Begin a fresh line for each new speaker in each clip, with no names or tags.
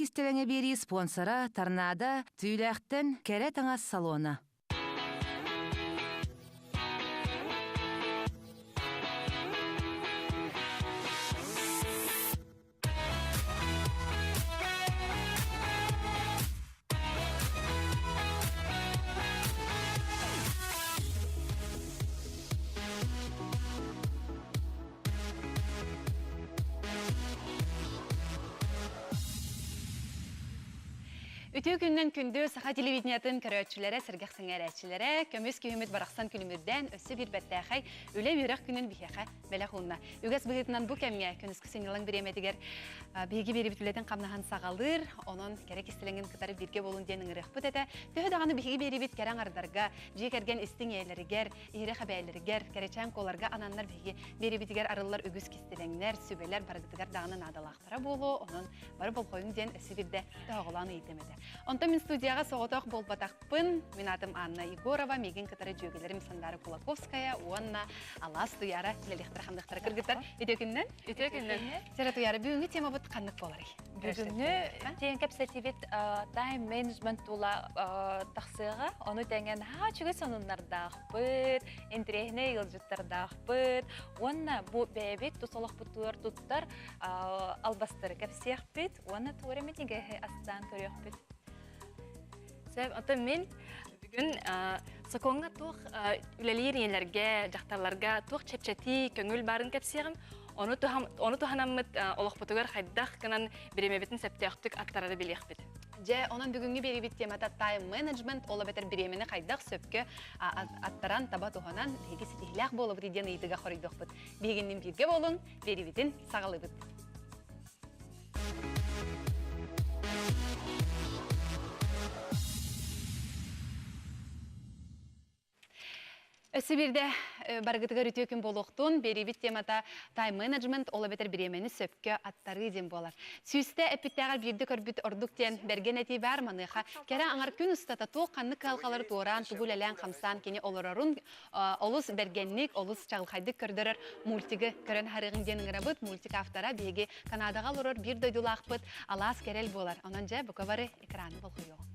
кистэлэҥэ биэрии спонсора Торнадо Түүлээхтэн кэрэ таҥас салона.
Үтүө күннэн күндү саха телевидениетын көрөөччүлэрэ, сэргэх сэҥээрээччилэрэ, көмүс күһүммүт барахсан күлүмүрдээн өссө биир бэртээхэй үлэ-үөрэх күнүн биһиэхэ бэлэх уунна. Үгэс быһыытынан бу кэмҥэ күнүскү сынньалаҥ бириэмэтигэр биһиги биэрибит үлэтин хамнаһын саҕалыыр, онон кэрэ кистэлэҥин кытары бииргэ буолун диэн ыҥырыахпыт этэ. Төһө даҕаны биһиги биэрибит кэрэ аҥардарга, дьиэ кэргэн истиҥ ийэлэригэр, иһирэх эбээлэригэр, кэрэчээн куоларга ананнар биһиги биэрибитигэр арыллар үгүс кистэлэҥнэр, сүбэлэр барыгытыгар даҕаны наадалаахтара буолуо, онон бары болҕойуҥ диэн өссө биирдэ тоһоҕолоон ыйытыам этэ. Онтон мин студияҕа соҕотох буолбатахпын. Мин аатым Анна Егорова, миигин кытары дьүөгэлэрим Сандаара Кулаковская уонна Алаас Туйаара үлэлиэхтэрэ-хамныахтара кыргыттар. Үтүө күннэн.
Үтүө күннэн.
Сара Туйаара, бүгүҥҥү темабыт ханнык буоларый?
Бүгүҥҥү тиэн кэпсэтибит тайм-менеджмент тула тахсыаҕа. Ону тэҥэ наһаа үчүгэй сонуннардаахпыт, интэриэһинэй ыалдьыттардаахпыт уонна бу бэйэбит тус олохпутугар туттар албастары кэпсиэхпит уонна туора минньигэһи астаан көрүөхпүт.
Сөп, оттон мин бүгүн сокуоҥҥа туох үлэлиир ийэлэргэ, дьахталларга туох чэпчэтии, көҥүл баарын кэпсиэҕим. Ону, ону туһанаммыт олохпутугар хайдах гынан бириэмэбитин сөптөөхтүк аттарары билиэхпит.
Дьэ, онон бүгүҥҥү биэрибит темата тайм-менеджмент, ол эбэтэр бириэмэни хайдах сөпкө аттаран, таба туһанан, биһиги ситиһилээх буолабыт диэн ыйытыга хоруйдуохпут. Биһигиннин бииргэ буолуҥ, биэрибитин саҕалыыбыт. Өссө биирдэ барыгытыгар үтүө күн буолуохтун. Биэриибит темата тайм-менеджмент, ол эбэтэр бириэмэни сөпкө аттарыы диэн буолар. Сүүстэ эппиттээҕэр биирдэ көрбүт ордук диэн бэргэн этии баар. Маныаха кэрэ аҥар күн устата туох ханнык кыһалҕалары туораан, тугу үлэлээн-хамсаан кини олорорун олус бэргэнник, олус чаҕылхайдык көрдөрөр мультигы көрөн аһарыаҕыҥ диэн ыҥырабыт. Мультик автора биһиги Канадаҕа олорор биир дойдулаахпыт Алаас Кэрэл буолар. Онон дьэ, бука бары экраны болҕойуоҕуҥ.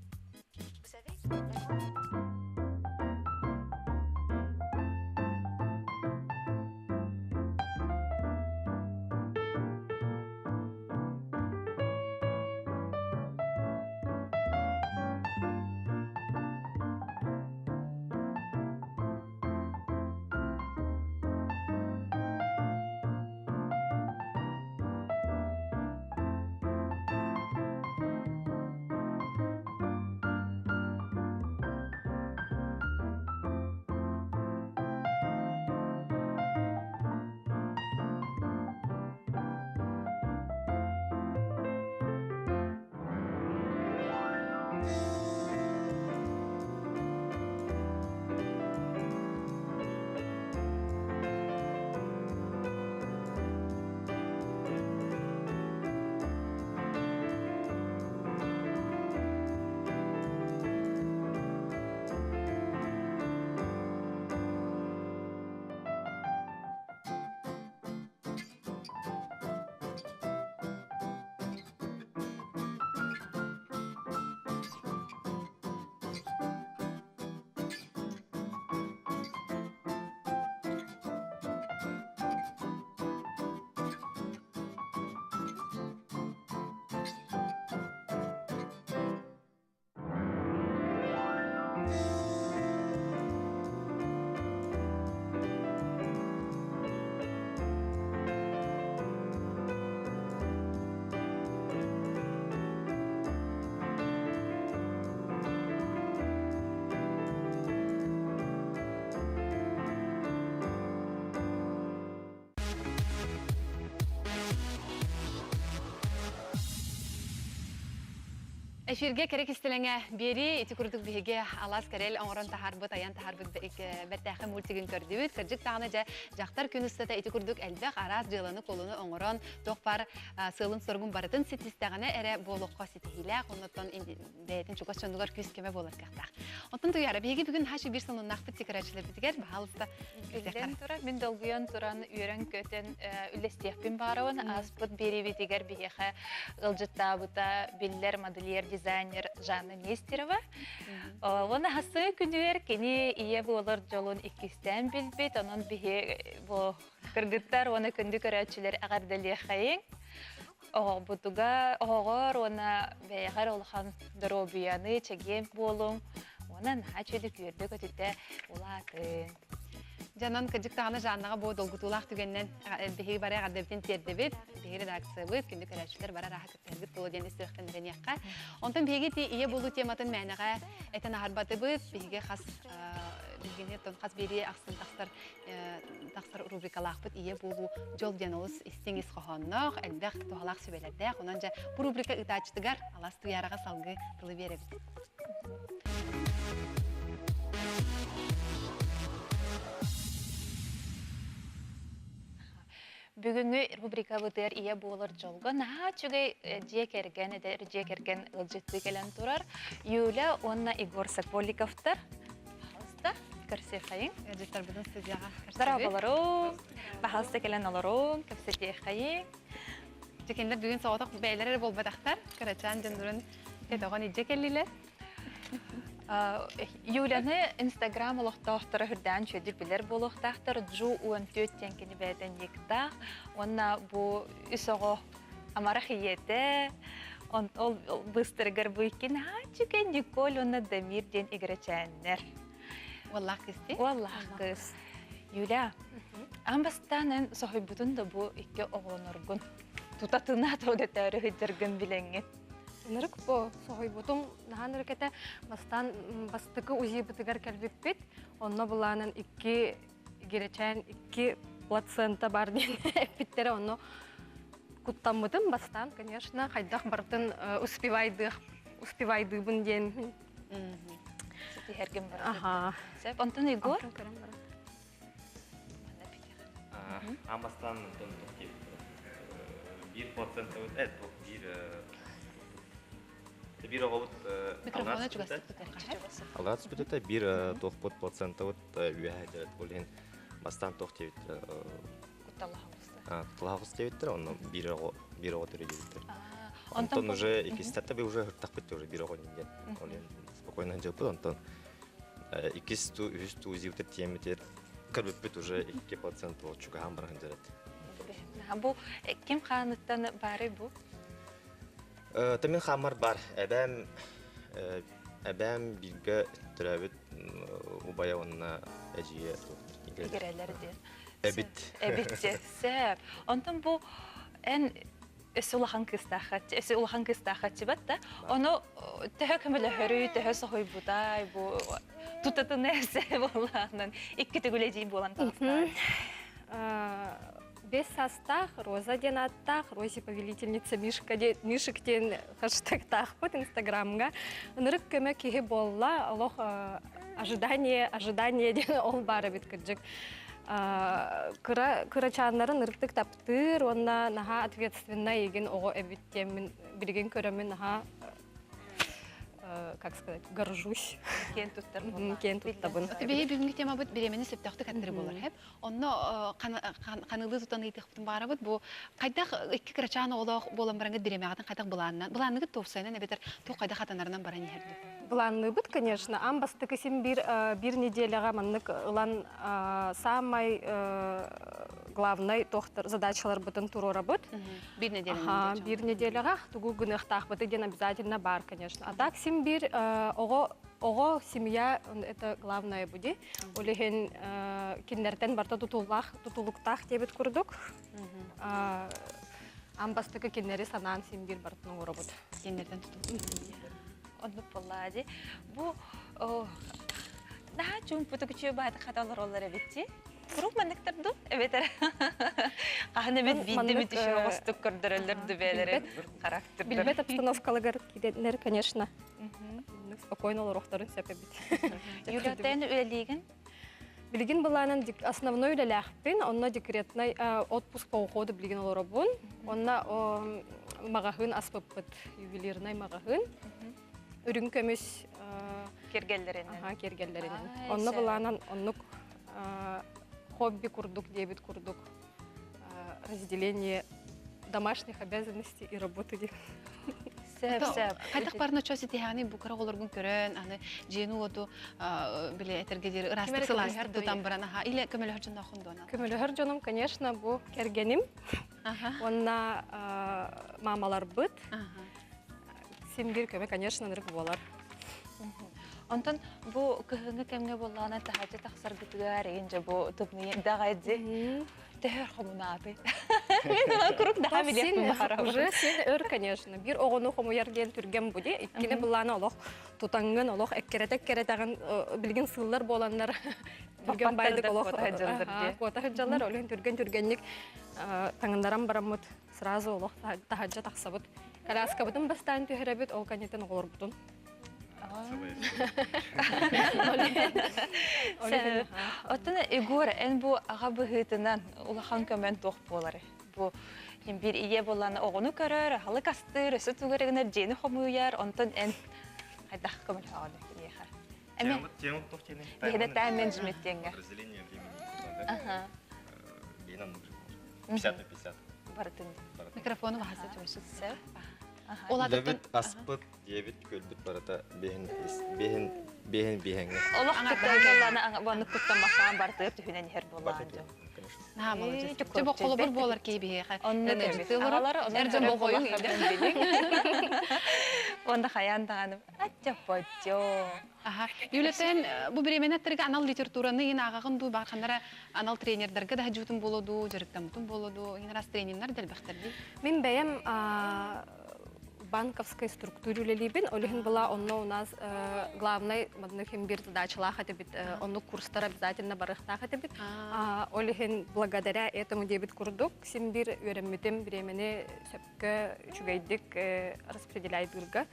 Эфиргэ кэрэ кистэлэҥэ биэрии ити курдук биһиги алаас кэрэл оҥорон таһаарбыт, айан таһаарбыт бэртээхэй мультигын көрдүбүт. Кырдьык даҕаны дьэ дьахтар күн устата ити курдук элбэх араас дьыаланы-куолуну оҥорон туох баар сыалын-соругун барытын ситистэҕинэ эрэ буолуохха ситиһиилээх, оннуттан бэйэтин чугас дьонугар күүс-көмө буолар кыахтаах. Оттон Туйаара, биһиги бүгүн хашы биир сонуннаахпыт тикэрээччилэрбитигэр баһаалыста
Биллэн турар, мин долгуйан туран, үөрэн-көтөн үллэстиэхпин баҕарабын. Ааспыт биэриибитигэр биһиэхэ ыалдьыттаабыта биллэр модельер-дизайнер Жанна Нестерова. Уонна хасыы күнүгэр кини ийэ буолар дьолун иккистээн билбит, онон биһи бу кыргыттар уонна күндү көрөөччүлэр эҕэрдэлиэхэйиҥ. Оҕобутугар, оҕоҕор уонна бэйэҕэр улахан доруобуйаны, чэгиэн буолуҥ уонна наһаа үчүгэй үөрдэ-көтүтэ улаатыҥ.
Дьэ, онон кырдьык даҕаны Жаннаҕа бу долгутуулаах түгэнинэн биһиги бары эҕэрдэбитин тиэрдэбит. Биһиги редакциябыт, күндү көрөөччүлэр бары арааһа кыттыһаргыт буолуо диэн истиэхтэн эрэниэххэ. Онтон биһиги ити ийэ буолуу тематын мээнэҕэ этэн аһарбатыбыт. Биһиги хас биһигини хас биэрии ахсын тахсар тахсар рубрикалаахпыт ийэ буолуу дьол диэн олус истиҥ ис хоһоонноох, элбэх туһалаах сүбэлэрдээх. Онон дьэ бу рубрика ыытааччытыгар Алаас Туйаараҕа салгыы тылы биэрэбит.
Бүгүҥҥү рубрикабытыгар ийэ буолар дьолго наһаа үчүгэй дьиэ кэргэн, эдэр дьиэ кэргэн ыалдьыттыы кэлэн турар Юля уонна Егор Сокольниковтар. Пожалуйста, көрсүөххэйиҥ.
Ыалдьыттарбытын студияҕа көрсөбүт.
Дорооболоруҥ. Пожалуйста, кэлэн олоруҥ, кэпсэтиэххэйиҥ.
Дьэ, кинилэр бүгүн соҕотох бэйэлэрэ эрэ буолбатахтар. Кырачаан дьоннорун көтөҕөн илдьэ кэллилэр.
Юляны Инстаграм олохтоохторо үрдээн үчүгэйдик билэр буолуохтаахтар. Джу 14 диэн кини бэйэтэ никтаах. Уонна бу үс оҕо амарах ийэтэ. Ол быыстарыгар бу икки наһаа үчүгэй Николь уонна Дамир диэн игирэчээннэр.
Уоллаах кыыс дии?
Уоллаах кыыс. Юля, аан бастаан эн соһуйбутун да бу икки оҕолоноргун тутатына тоҕо сылдьаргын билэҥҥин.
Ынырык бу соһуйбутум наһаа ынырык этэ. Бастаан бастакы УЗИбытыгар кэлбиппит. Онно былаанын икки гирэчээн икки плацента бар диэн эппиттэрэ. Онно куттаммытым бастаан, конечно, хайдах барытын успевайдыах успевайдыыбын диэн.
Ситиһэргин баран. Аха. Сөп. Онтон Егор?
Аан бастаан онтон биир плацентабыт биир биир оҕобут
Микрофона чугастык
алҕас түспүтэ биир туохпут плацентабыт үөһэ дьарат ол иһин бастаан туох диэбит кутталаах диэбиттэр онно биир оҕо биир оҕо төрүү диэбиттэр онтон уже иккистэртэ би уже һыртахпыт уже биир оҕо диэн ол иһин спокойно дьылпыт онтон иккис туу үһүс туу изибитер тиэммитигэр көрбүппүт уже 2% ол чугаһаан баран дьарат.
Бу ким хааныттан баарый бу?
Тэмин хааммар бар. Эбээм эбээм бииргэ төрөөбүт убайа уонна эдьиийэ
Игирэлэр диэн.
Эбит.
Эбит сөп. Онтон бу эн өссө улахан кыыстааххаччы, өссө улахан кыыстааххаччыбат да, ону төһө көмөлөһөрүй, төһө соһуйбутай, бу тутатына эсэ буоллаҕынан икки төгүл эдьиий буолан таҕыстаҕай.
Бес састаах Роза диэн ааттаах Рози повелительница Мишка Мишек диэн хэштегтаахпыт Инстаграмҥа. Ынырык көмө киһи буолла, олох ожидание, ожидание диэн ол баар эбит кырдьык. Кыра кырачааннарын ырыктык таптыыр уонна наһаа ответственнай игин оҕо эбит диэммин билигин көрөммүн наһаа как сказать, горжусь.
Киэн туттар буолла.
Киэн туттабын.
Биһи бүгүҥҥү темабыт бириэмэни сөптөөхтүк аттары буолар хэп. Онно ханылыы тутан ыйытыахпытын баарабыт. Бу хайдах икки кырачаан оҕолоох буолан бараҥҥыт бириэмэҕитин хайдах былааннан былаанныгыт туопсайынан эбэтэр туох хайдах хатанарынан баран иһэрдэ?
Былаанныыбыт, конечно. Аан бастакы син биир биир неделяҕа маннык ылан самай главный тохтор задачаларбытын туруорабыт.
Биир неделяҕа.
Биир неделяҕа тугу гыныахтаахпыты диэн обязательно бар, конечно. А так син биир оҕо оҕо семья это главное буди. Ол иһин кинилэртэн барта тутуллаах тутулуктаах диэбит курдук. Аан бастакы кинилэри санаан син биир барытын оҥоробут.
Кинилэртэн тутулук.
Оннук буоллаа дии. Бу наһаа чуумпутук үчүгэй баайдык хата олороллор эбит дии. Куруук манныктар ду эбэтэр хаһан эбит биирдэ
Маннык,
бит еще оҕустук көрдөрөллөр дубээлэрин характердар.
Билбэт обстановкалыгар киирэннэр, конечно, спокойно олоруохтарын сөп эбит.
Юлия, үлэлиигин?
Билигин былаанан основной үлэлээхпин, онно декретный отпуск по уходу билигин олоробун. Онно маҕаһыын аспыппыт, ювелирный маҕаһыын. Үрүҥ көмүс
киэргэллэринэн.
Аха, киэргэллэринэн. Онно былаанан оннук хобби курдук диэбит курдук разделение домашних обязанностей и работы диэн.
Сөп, сөп.
Хайдах барна чо ситиһэҕиний бу кыра оҕолоргун көрөн, аны дьиэни-уоту били этэргэ диэри ыраастык сылаастык тутан баран аха или көмөлөһөр дьоннооххун дуона?
Көмөлөһөр дьонум, конечно, бу кэргэним уонна мамаларбыт. Син биир көмө, конечно, ынырык буолар.
Онтон бу кыһыҥҥы кэмҥэ буоллаҕына таһырдьа тахсаргытыгар эйин дьэ бу тымныы даҕай дии төһөр хомунааты. Мин ына куруук даха билиэхпин баҕарабын.
Уже син өр, конечно. Биир оҕону хомуйар диэн түргэн бу дии. Иккини былаана олох тутаҥҥын олох эккирэтэ-эккирэтэҕин билигин сыыллар буоланнар түргэн байдык олох куота сылдьаллар. Ол иһин түргэн-түргэнник таҥыннаран бараммыт сразу олох таһырдьа тахсабыт. Коляскабытын бастаан түһэрэбит, ол кэнниттэн оҕолорбутун.
Оттон Егор, эн бу аҕа быһыытынан улахан көмөн туох буолары? Бу биир ийэ буолан оҕону көрөр, аһылык астыыр, өссө тугу эрэ гынар, дьиэни хомуйар, онтон эн хайдах көмөлөһөҕүн киниэхэ?
Эми
Биһиэнэ тайм-менеджмент диэҥҥэ.
Разделение времени. Ага. 50 на 50.
Барытын.
Микрофону баһаса түмсүт.
Сөп.
Үлэбит, аспыт, диэбит, көлбүт барыта бэһин бэһин бэһин биһэҥҥэ.
Олох кытталлана баннык куттаммахтаан бартыгар түһүнэн иһэр буолаан дьон.
Наһаа молодец. Дьэ бу холобур буолар киһи биһиэхэ.
Онно
Аҕалар эр дьон болҕойуҥ
Онда хайаан даҕаны аття-паттё.
Аха. Юлятен бу бириэмэнэттерге анал литератураны иин ааҕаҕын дуу, баарханнара анал тренердерге да дьуутун буолуо дуу, дьарыктаммытын буолуо дуу, иин раз трениннэр дэлбэхтэр дии.
Мин бэйэм банковской структуре үлэлиибин. Ол иһин была онно у нас главный маннык биир задачалаах этибит. Оннук курстар обязательно барыахтаах этибит. Ол иһин благодаря этому диэбит курдук син биир үөрэммитим бириэмэни сөпкө үчүгэйдик распределяйдыырга.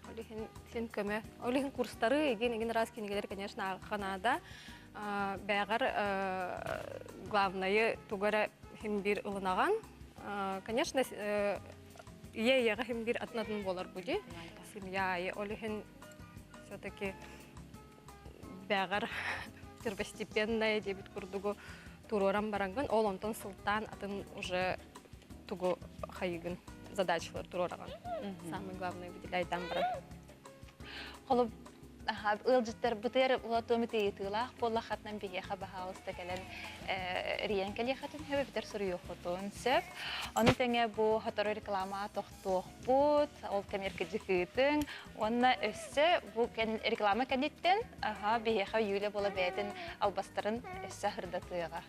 Ол иһин син көмө. Ол иһин курстары, эгин эгин раз кинигэлэр, конечно, наада. Бэҕэр главнайы тугу эрэ иһин биир ылынаҕан. Конечно, ийэ ийэҕэ иһин биир атын-атын буолар бу дии. Семья айы. Ол иһин все-таки бэҕэр первостепенное диэбит курдугу туруоран бараҥҥын, ол онтон сылтаан атын уже тугу хайыгын задачалар туруораҕын. Самый главный выделяйдан баран.
Холоб ыалдьыттарбытыгар улатуом ыйытыылаах буоллаххатынан биһиэхэ баһаалыста кэлэн эрийэн кэлиэххитин сөп эбэтэр суруйуоххутун сөп. Ону тэҥэ бу сотору реклама тохтуохпут, ол кэмиэргэ дьыкыытыҥ уонна өссө бу реклама кэнниттэн биһиэхэ Юля буола бэйэтин албастарын өссө аһырдатыаҕа.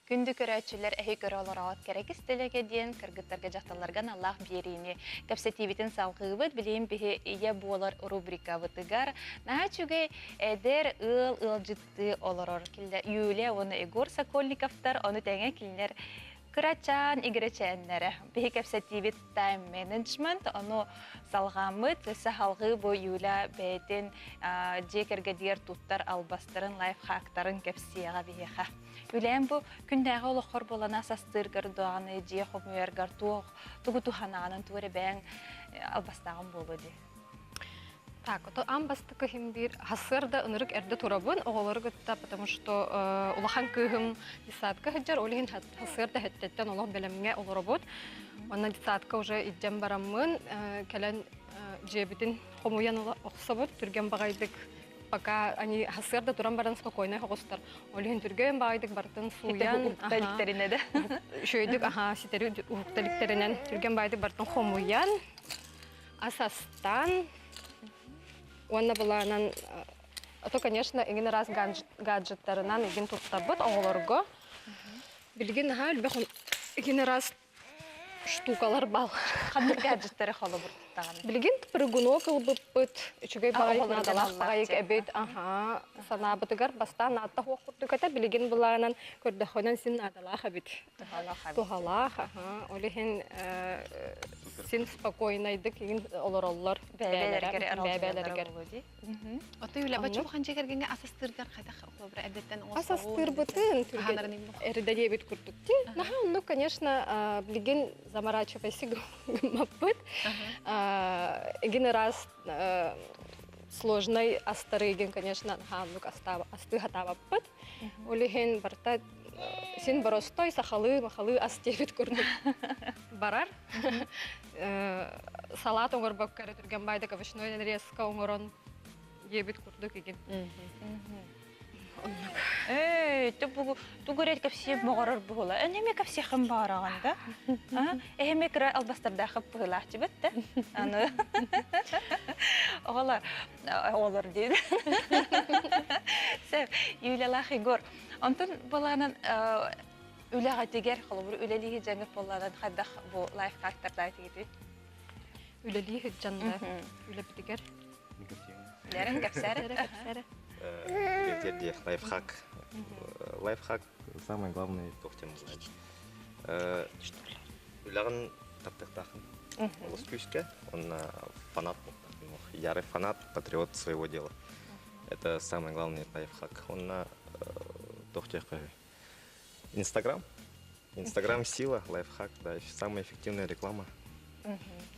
Күндү көрөөччүлэр эһи көрө олороот кэрэ кистэлэгэ диэн кыргыттарга дьахталларга аналлаах биэриини кэпсэтиибитин салҕыыбыт. Билигин биһи ийэ буолар рубрикабытыгар наһаа үчүгэй эдэр ыал ыалдьыттыы олорор кинилэр Юлия уонна Егор Сокольниковтар ону тэҥэ кинилэр Кырачаан игирэчээннэрэ. Биһи кэпсэтиибит тайм-менеджмент, ону салҕааммыт, өссө салҕыы бу Юля бэйэтин дьиэ кэргэнигэр туттар албастарын, лайфхактарын кэпсиэҕэ биһиэхэ. Үлээн бу күннээҕи олоххор буолана састыыргар даҕаны дьиэ хомуйаргар туох тугу туһанаҕынан тугу эрэ бэйэҥ албастааҕын буолуо дии.
Так, ото аан бастакы иһин биир сарсыарда ынырык эрдэ турабын оҕолору кытта, потому что улахан кыыһым детсадка сылдьар, ол иһин сарсыарда хэттеттен олох бэлэмҥэ олоробут. Онно детсадка уже илдьэн бараммын, кэлэн дьиэбитин хомуйан охсобут, түргэн баҕайдык пока они сарсыарда туран баран спокойно оҕустар. Ол иһин түргэн баҕайдык бартын сууйан,
уһукта иликтэринэ да.
Үчүгэйдик, аха, ситэри уһукта иликтэринэн түргэн баҕайдык бартын хомуйан, ас астаан уонна былаанан а то конечно эҥин араас гаджеттарынан игин туттарбыт оҕолорго. Билигин наһаа элбэх генерас штукалар бал.
Ханнык гаджеттары холобур туттаҕын?
Билигин прыгунок ылбыппыт, үчүгэй баҕайы наадалаах баҕайык эбит. Аха, санаабытыгар бастаан наадта хуох курдук этэ, билигин былаанан көрдөххүнэн син наадалаах эбит.
Туһалаах эбит.
Туһалаах, аха. Ол иһин син спокойнайдык игин олороллор
бэйэлэригэр
бэйэлэригэр.
Отой үлэбэ чухан дьиэ кэргэҥҥэ ас астыыргар хайдах холобура эрдэттэн
Ас астыырбытын эрдэ диэбит курдук ти. Наһаа оннук, конечно, билигин заморачивайся гыммаппыт. Эгин ыраас сложный астары эгин, конечно, наһаа оннук асты хатаабаппыт. Ол иһин барыта син боростой сахалыы махалыы ас диэбит курдук барар. Салат оҥорбокко эрэ түргэн баайдык овощной нарезка оҥорон диэбит курдук игин.
Эй, тугу эрэ кэпсиэ моҕорор буһула. Энеме кэпсиэххин баҕараҕын да? Эһэме кыра албастардаахып быһыылаахчыбыт да. Аны оҕолор оҕолор диэн. Сөп, Юлялаах Егор. Онтон балаанан үлэҕитигэр, холобур, үлэлии дьаҥыт буоллаанан хайдах бу лайфхактардаай тигитий?
Үлэлии сылдьан үлэбитигэр.
Лэрин кэпсээрэ.
Үлэтигэр лайфхак. Лайфхак самое главное туох диэн буолааччы. Үлэҕин таптыахтааххын. Олус күүскэ. Онно фанат ярый фанат, патриот своего дела. Это самый главный лайфхак. Онно туох диэххэ Инстаграм. Инстаграм сила, лайфхак, да, самая эффективная реклама.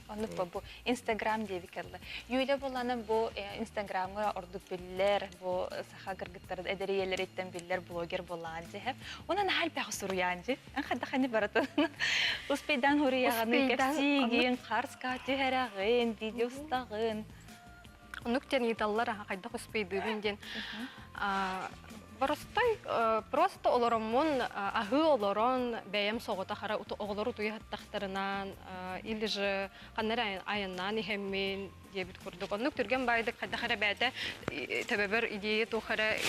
Оннук бу Инстаграм диэбиккэллэ. Юля буланан бу Инстаграмга ордук биллэр, бу саха кыргыттарын эдэр биллэр блогер буолаан дьиһэ. Онон элбэх суруйаан дьи. Эн барытын успейдан хуруйаҕын кэпсиигин, харска түһэрэҕин, видео устаҕын.
Оннук диэн ыйыталлар, хайдах успейдыыбын диэн. Боростой просто олороммун аһыы олорон бэйэм соҕото хара оҕолор утуйа сыттахтарынан или же ханна эрэ айаннаан иһэммин диэбит курдук. Оннук түргэн баайдык хайдах эрэ бэйэтэ төбөбөр идея туох эрэ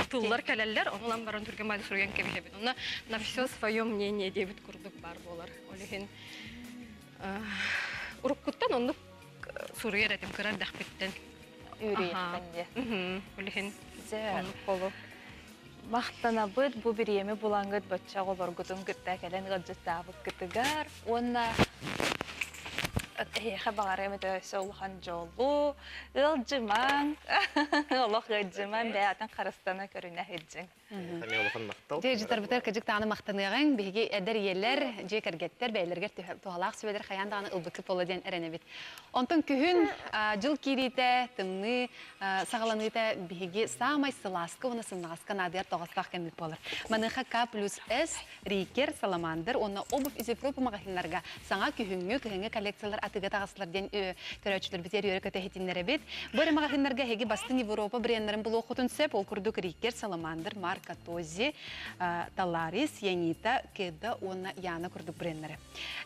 тыллар кэлэллэр, ону ылан баран түргэн баайдык суруйан кэбиһэбин. Онно на все свое мнение диэбит курдук баар буолар. Ол иһин уруккуттан оннук суруйар этим кыра эрдэхпиттэн.
Үөрүйэхтэн диэ.
Ол иһин оннук болу.
Махтанабыт бу бириэми булаҥҥыт бачча оҕолоргутун кытта кэлэн ыалдьыттаабыккытыгар уонна эһиэхэ баҕарыам этэ өссө улахан дьолу, ыалдьымаҥ, олох ыалдьымаҥ, бэйэтин харыстана көрүнэ сылдьыҥ.
Эмиэ улахан махтал.
Дьэ, дьытарбытыгар кыдьык даҕаны махтаныаҕыҥ. Биһиги эдэр ийэлэр, дьиэ кэргэттэр бэйэлэригэр туһалаах сүбэлэр хайаан даҕаны ылбыккыт буолла диэн эрэнэбит. Онтон күһүн дьыл киириитэ, тымныы саҕаланыыта биһиги саамай сылааска уонна сымнаҕаска наадыйар тоҕостоох кэммит буолар. Маныаха К плюс С, Рикер, Саламандр уонна Обувь из Европы маҕаһыыннарга саҥа күһүҥҥү, кыһыҥҥы коллекциялар атыыга таҕыстылар диэн көрөөччүлэрбитигэр үөрэ-көтө иһитиннэрэбит. Бу эрэ маҕаһыыннарга эһиги бастыҥ Европа бренднэрин булуоххутун сөп. Ол курдук Рикер, Саламандр, Марка Този, Таларис, Янита, Кеда уонна Яна курдук бренднэри.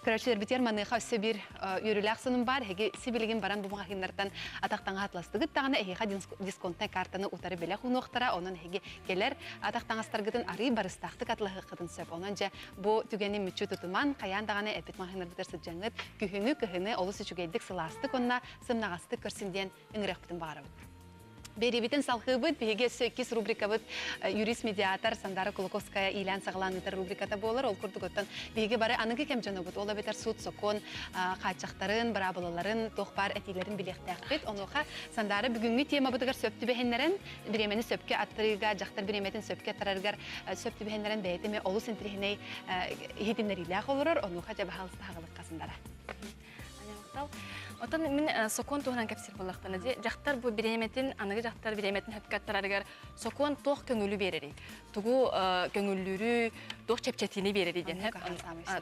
Көрөөччүлэрбитигэр маныаха өссө биир үөрүүлээх сонун баар. Эһиги сибилигин баран бу маҕаһыыннартан атах таҥаһа атластыгыт даҕаны эһиэхэ дисконтнай картаны утары бэлэх уунуохтара. Онон эһиги кэлэр атах таҥастаргытын арыый барыстаахтык атылаһыаххытын сөп. Онон дьэ бу түгэни мүччү тутуман, хайаан даҕаны эппит маҕаһыыннарбытыгар сылдьаҥҥыт, күһүнү, кыһыны олус үчүгэйдик сылаастык уонна сымнаҕастык көрсүн диэн ыҥырыахпытын баҕарабыт. Биэриибитин салхыыбыт. Биһиги өссө иккис рубрикабыт юрист-медиатор Сандара Кулаковская иилээн саҕалаан ыытар рубриката буолар. Ол курдук оттон биһиги бары аныгы кэм дьонобут. Ол эбэтэр суут-сокуон хааччахтарын, быраабылаларын, туох баар этиилэрин билиэхтээхпит. Онуоха Сандара бүгүҥҥү темабытыгар сөп түбэһиннэрэн, бириэмэни сөпкө аттарыыга, дьахтар бириэмэтин сөпкө аттарарыгар сөп түбэһиннэрэн бэйэтэ эмиэ олус интэриэһинэй иһитиннэриилээх олорор. Онуоха дьэ баһаалыста хаҕылыкка Сандара.
Отон мин сокуон туһунан кэпсиир буоллахпына дии, дьахтар бу бириэмэтин, аныгы дьахтар бириэмэтин сөпкө аттарарыгар сокуон туох көҥүлү биэрэрий? Тугу көҥүллүүрүй, туох чэпчэтиини биэрэрий диэн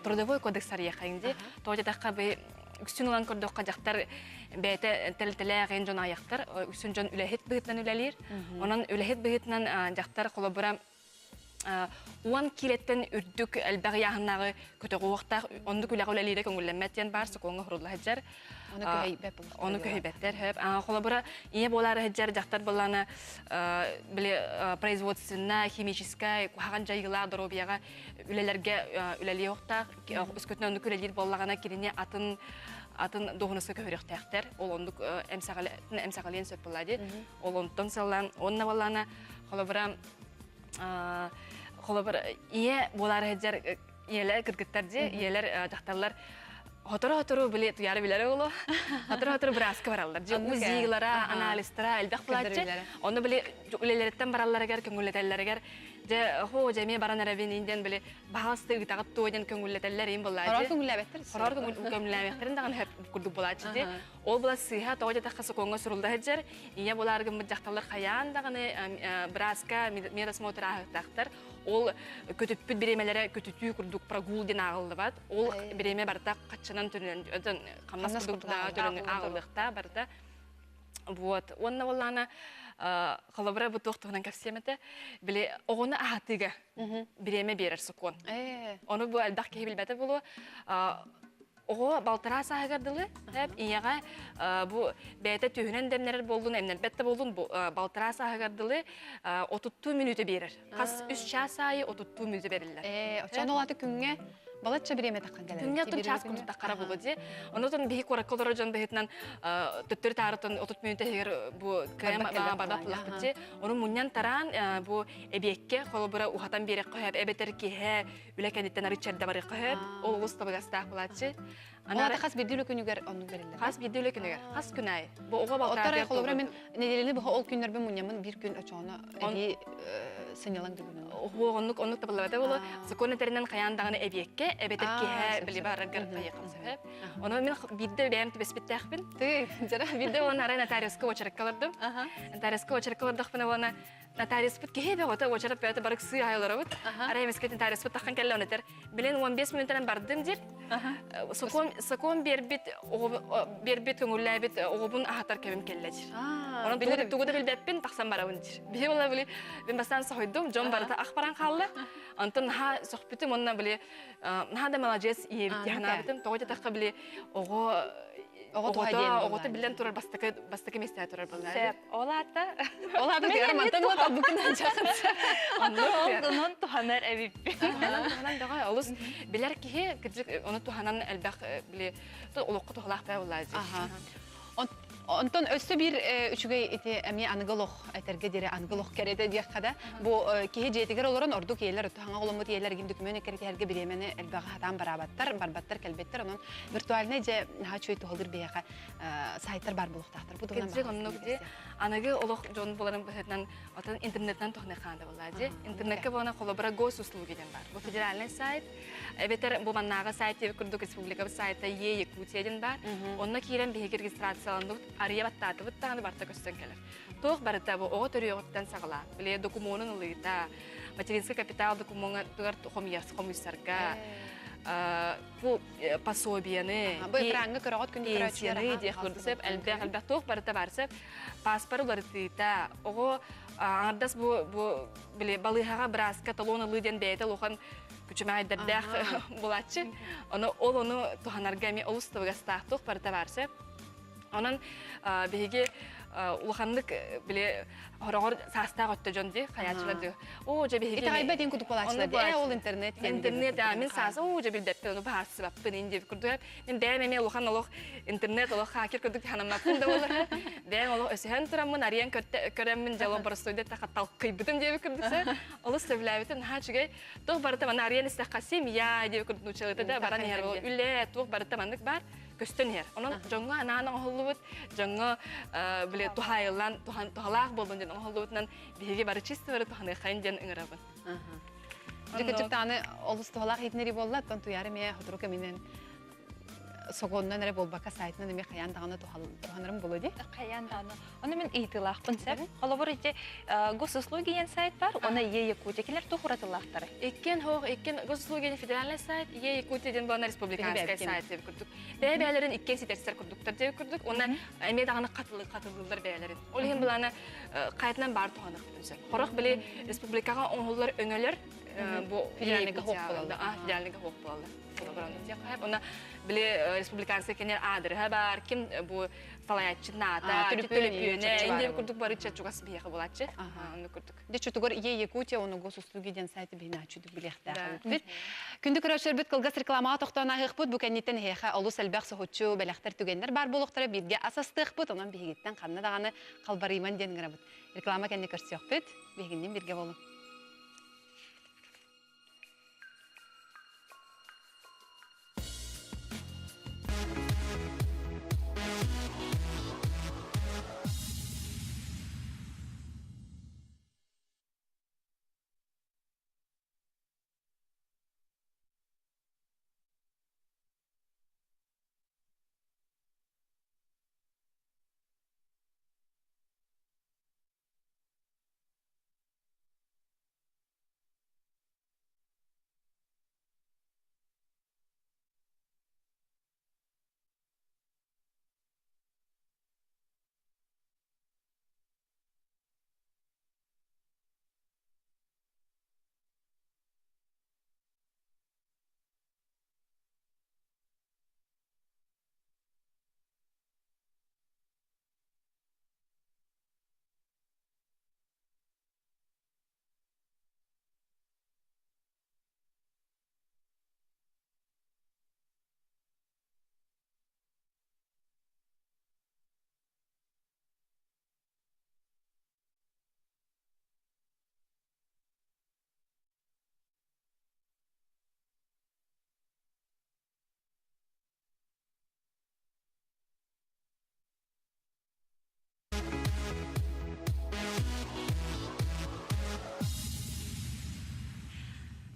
трудовой кодекс арыйахайын дии. Тоҕо диэтэххэ бы үксүн ылан көрдөххө дьахтар бэйэтэ тэрилтэлээх дьон аҕыйахтар, үксүн дьон үлэһит быһыытынан үлэлиир. Онон үлэһит быһыытынан дьахтар холобура 10 киилэттэн үрдүк элбэх ыйааһыннааҕы көтөҕүөхтээх оннук үлэҕэ үлэлиирэ көҥүллэммэт диэн баар сокуоҥҥа сурулла сылдьар. Ону көһүйбэттэр хөп. Холобура, ийэ буолаары сылдьар дьахтар буоллаҕына, били производственная, химическая, куһаҕан дьайыылаах доруобуйаҕа үлэлэргэ үлэлиэ уохтаах. Өскөтүн оннук үлэлиир буоллаҕына, кинини атын атын дуоһунаска көһөрүөхтээхтэр. Ол оннук эмсэҕэлиэн сөп буолла дии. Ол онтон сыллаан, уонна буоллаҕына, холобура, холобура, ийэ буолаары сылдьар ийэлэр кыргыттар дии, ийэлэр дьахталлар хотору-хотору били туяра билэр оҕоло. Хотору-хотору бырааска бараллар. Дьэ УЗИлара, анализтара элбэх булааччы. Ону били үлэлэриттэн баралларыгар, көҥүллэтэллэригэр дьэ хоо дьэ эмиэ баран эрэбин инден били баһаалыста ыытаҕыт туо диэн көҥүллэтэллэр иин буллааччы.
Хороор көҥүллээбэттэр.
Хороор көҥүллээбэттэрин даҕаны хөп курдук булааччы дии. Ол була сыыһа тоҕо диэтэххэ сокуоҥҥа сурулла сылдьар. Ийэ булаар гыммыт дьахталлар хайаан даҕаны бырааска медосмотр ааһыктаахтар. Ол көтүппүт бириэмэлэрэ көтүтүү курдук прогул диэн ааҕыллыбат. Ол бириэмэ барыта хаччынан төлөнөн, хамнас курдук төлөнөн ааҕыллыахтаах барыта. Вот. Уонна буоллаҕына холобура бу туох туһунан кэпсиэм этэ. Били оҕону аһатыыга бириэмэ биэрэр сокуон. Ону бу элбэх киһи билбэтэ буолуо. Оҕо балтараа сааһыгар дылы ийэҕэ бу бэйэтэ түһүнэн дэмнэрэр буоллун, эмнэрбэт да буоллун, бу балтараа сааһыгар дылы отуттуу мүнүүтэ биэрэр. Хас үс чаас аайы отуттуу мүнүүтэ бериллэр.
Оччоон ол аты күҥҥэ балачча бириэмэ таххан кэлэр.
Күҥҥэ отун чаас курдук таххара буолуо дии. Онутун биһи куоракка олорор дьон быһыытынан төттөрү таарытын 30 мүнүүтэ иһигэр бу кыайан барбат буллахпыт дии. Ону мунньан тараан бу эбиэккэ холобура уһатан биэрэххэ сөп эбэтэр киэһэ үлэ кэнниттэн арыт чэрдэ барыахха сөп. Ол олус табыгастаах буолааччы.
Аны хас биирдии үлэ күнүгэр оннук бэриллэр.
Хас биирдии үлэ күнүгэр. Хас күн аайы. Бу оҕо
балтараа холобура мин нэдиэлэни быһа ол күннэрбин мунньаммын биир күн очоҕуна эбии сынньалаҥ да
Оһуох оннук оннук табыллыбата буолуо. Закон этэринэн хайаан даҕаны эбиэккэ эбэтэр киэһэ били бараргар хайыаххын сөп. Ону мин биирдэ бэйэм түбэспиттээхпин.
Ты, дьара.
Биирдэ уонна арай нотариуска уочаракка олордум. Нотариуска уочаракка олордохпуна уонна нотариуспут киһи бөҕөтө уочарат бөҕөтө барыксыы аайы олоробут. Арай эмискэ нотариуспут таххан кэллэ оны этэр. Билин 15 мүнүүтэнэн бардым диир. Сокуон, сокуон биэрбит, биэрбит көҥүллээбит оҕобун аһатар кэмим кэллэ диир. Онон тугу, тугу да билбэппин тахсан барабын диир. Биһи була били мин бастаан соһуйдум, дьон барыта ах баран хаалла. Онтон наһаа сөхпүтүм уонна били наһаа да маладьыас ийэбит дии санаабытым. Тоҕо диэтэххэ били оҕо оҕото биллэн турар бастакы бастакы миэстэҕэ турар буолла.
Сөп. Ол аата
Ол аата тыгар мантан уот албыкынан чахынса.
Онон туһанар эбиппин.
Туһанан бөҕө олус билэр киһи кырдьык ону туһанан элбэх били олоххо туһалаах баа буолла
Онтон өссө биир үчүгэй ити эмиэ аныгы олох этэргэ диэри аныгы олох кэрэтэ диэххэ да бу киһи дьиэтигэр олорон ордук ийэлэр хаҥа оломмут ийэлэр гин дөкүмүөн эккирэтиһэргэ бириэмэни элбэҕи хатаан бараабаттар барбаттар кэлбэттэр онон виртуальнай дьэ наһаа үчүгэй туһалыыр биһиэхэ сайтар баар буолуохтаахтар бу туһунан
Кырдьык оннук дии аныгы олох дьон буоларын быһыытынан отон интернеттэн туһаныаххаан да буоллаа дии интернеккэ буолан холобура госуслуги диэн баар бу федеральный сайт эбэтэр бу маннааҕы сайт диэбит курдук республикабыт сайта Е Якутия диэн баар онно киирэн биһиги регистрацияланныбыт арыйа баттаатыбыт даҕаны барыта көстөн кэлэр туох барыта бу оҕо төрүөҕүттэн саҕалаан били докумуонун ылыыта материнский капитал докумуонугар хомуйсарга бу пособиены
бу экраҥҥа көрөҕөт күндү
пенсияны диэх курдук сөп элбэх элбэх туох барыта бар сөп паспор уларытыыта оҕо аҥардас бу бу били балыыһаҕа бырааска талон ылыы диэн бэйэтэ улахан күчүмэҕэйдэрдээх булааччы ону ол ону туһанарга эмиэ олус табыгастаах туох барыта бар сөп Онон биһиги улаханнык били хороҕор саастаах өттө дьон дии хайааччылар дии. Оо дьэ биһиги
Итэҕэйбэт иин курдук буолааччылар дии. Ээ ол интернет
Интернет мин саас оо дьэ билбэппин ону баһаарсыбаппын ин диэбит курдук. Мин бэйэм эмиэ улахан олох интернет олох хакер курдук ханаммаппын да буолар. Бэйэм олох өсөһөн тураммын арыйан көрөммүн дьэ олох боростуойда талкыйбытым диэбит курдук олус сөбүлээбитим наһаа үчүгэй. Туох барыта манна арыйан истэххэ семья диэбит курдук нууччалыыта да баран иһэр үлэ туох барыта маннык баар. көстөн иһэр. Онон дьоҥҥо анаан оҥоһуллубут, дьоҥҥо били туһаайыллан туһалаах буоллун диэн оҥоһуллубутунан биһиги бары чисто бары туһаныаххайын диэн ыҥырабын.
Дьэ кырдьык олус туһалаах иһитиннэрии буолла, оттон туйаары эмиэ сотору кэминэн сокуонунан эрэ буолбакка сайтынан эмиэ хайаан даҕаны туһанарым буолуо дии.
Хайаан даҕаны. Ону мин ыйытыылаахпын сөп. Холобур ити госуслуги диэн сайт бар, уонна Е Якутия. Кинилэр туох уратылаахтарый?
Иккиэн хоох, иккиэн госуслуги федеральный сайт, Е Якутия диэн буолан республиканскай сайт диэбит курдук. Бэйэ-бэйэлэрин иккиэн ситэрсэр курдуктар диэбит курдук. Уонна эмиэ даҕаны хатылыыллар бэйэлэрин. Ол иһин былаана қайтынан бар туһаныахпытын сөп. Хорох били республикаҕа оҥоһуллар өҥөлөр бу
федеральныйга хоох буолаллар.
Федеральныйга хоох буолаллар. Холобур оннук диэх хайап. Онно били республиканскай кэннер аадырыһа баар, ким бу салайааччы наата, төлөпүөнэ, инде курдук бары чугас биһиэхэ булааччы. Оннук курдук.
Дьэ чутугар Е Якутия уонна госуслуги диэн сайты биһинааччы билиэхтээх эбиппит. Күндү көрөөччүлэрбит кылгас рекламаҕа тохтоон ааһыахпыт. Бу кэнниттэн эһиэхэ олус элбэх соһуччу бэлэхтэр түгэннэр баар буолуохтара бииргэ ас астыахпыт. Онон биһигиттэн ханна даҕаны халбарыйман диэн ыҥырабыт. Реклама кэннэ көрсүөхпүт. Биһигиннин бииргэ буолуҥ.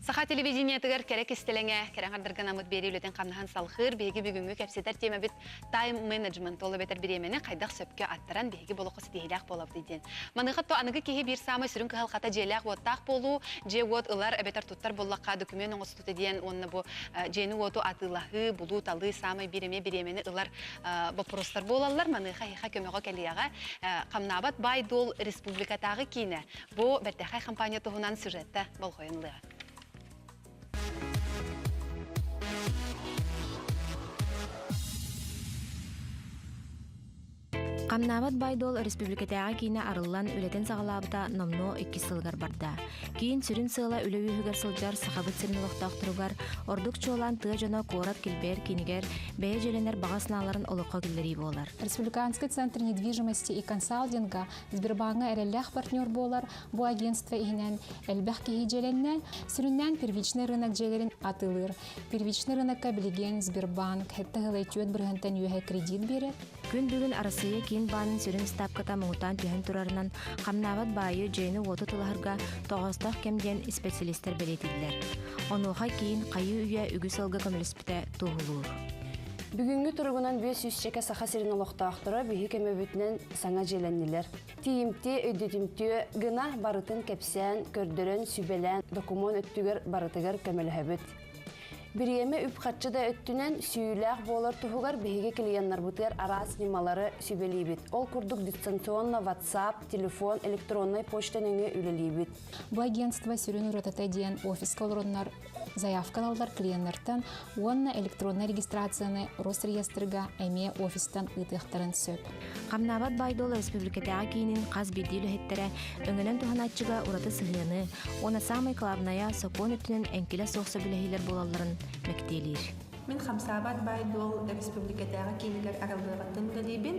Саха телевидениетыгар кэрэ кистэлэҥэ, кэрэ аҥардарга намыт биэрии үлэтин хамнаһын салхыыр биһиги бүгүҥҥү кэпсэтэр тиэмэбит тайм-менеджмент ол эбэтэр бириэмэни хайдах сөпкө аттаран биһиги болоххо ситиһиилээх буолабытый диэн. Маныаха то аныгы киһи биир саамай сүрүн кыһалҕата дьиэлээх-уоттаах буолуу, дьиэ-уот ылар эбэтэр туттар буоллахха документ оҥостуута диэн уонна бу дьиэни-уоту атыылаһыы, булуу-талыы саамай биир эмиэ бириэмэни ылар боппуруостар буолаллар. Маныаха эһиэхэ көмөҕө кэлиэҕэ. Хамнаабат баай-дуол республикатааҕы киинэ бу бэртээхэй компания туһунан сюжетта болҕойон ылыаҕа.
Хамнаабат баай-дуол өрөспүүбүлүкэтээҕи киинэ арыллан үлэтин саҕалаабыта номнуо иккис сылыгар барда. Киин сүрүн сыала үлэ үөһүгэр сылдьар Сахабыт сирин олохтоохторугар, ордук чуолаан тыа дьоно куорат килбэйэр киинигэр бэйэ дьиэлэнэр баҕа санааларын олоххо киллэрии буолар.
Республиканский центр недвижимости и консалтинга Сбербааҥҥа эрэллээх партнер буолар. Бу агентство иһинэн элбэх киһи дьиэлэннэ. Сүрүннээн первичный рынок дьиэлэрин атыылыыр. Первичный рынокка билигин Сбербанк сэттэ сыл түөрт бырыһыантан үөһэ кредит биэрэр.
Күн бүгүн Арассыыйа киин баанын сүрүн ыстаапката муҥутаан түһэн турарынан, хамнаабат баайы дьиэни-уоту тулаһарга тоҕоостоох кэм диэн испэсэлиистэр бэлиэтииллэр. Онуоха киин хайыы-үйэ үгүс ыалга көмөлөспүтэ туоһулуур.
Бүгүҥҥү туругунан бүөс сүүсчэкэ Саха сирин олохтоохторо биһи көмөбүтүнэн саҥа дьиэлэннилэр. Тиийимтиэ, өйдөтүмтүө гына барытын кэпсээн, көрдөрөн, сүбэлээн, докумуон өттүгэр барытыгар көмөлөһөбүт. Бириэмэ үп-харчы да өттүнэн сүүйүүлээх буолар туһугар биһиги клиеннарбытыгар араас ньымалары сүбэлиибит. Ол курдук дистанционно WhatsApp, телефон, электроннай почта нөҥүө үлэлиибит.
Бу агентство сүрүн уратыта диэн офиска олороннор заявка ылаллар клиеннартан уонна электроннай регистрацияны Росреестрга эмиэ офистан ыытыахтарын сөп.
Хамнаабат баай-дуол республикатааҕы киинин хас биирдии үлэһиттэрэ өҥөнөн туһанааччыга ураты сыһыаны уонна саамай кылаабынайа сокуон өттүнэн эҥкилэ суох сөбүлэһиилэр буолалларын мэктиэлиир.
Мин хамсаабат баай-дуол республикатааҕы киинигэр арыллыаҕыттан үлэлиибин.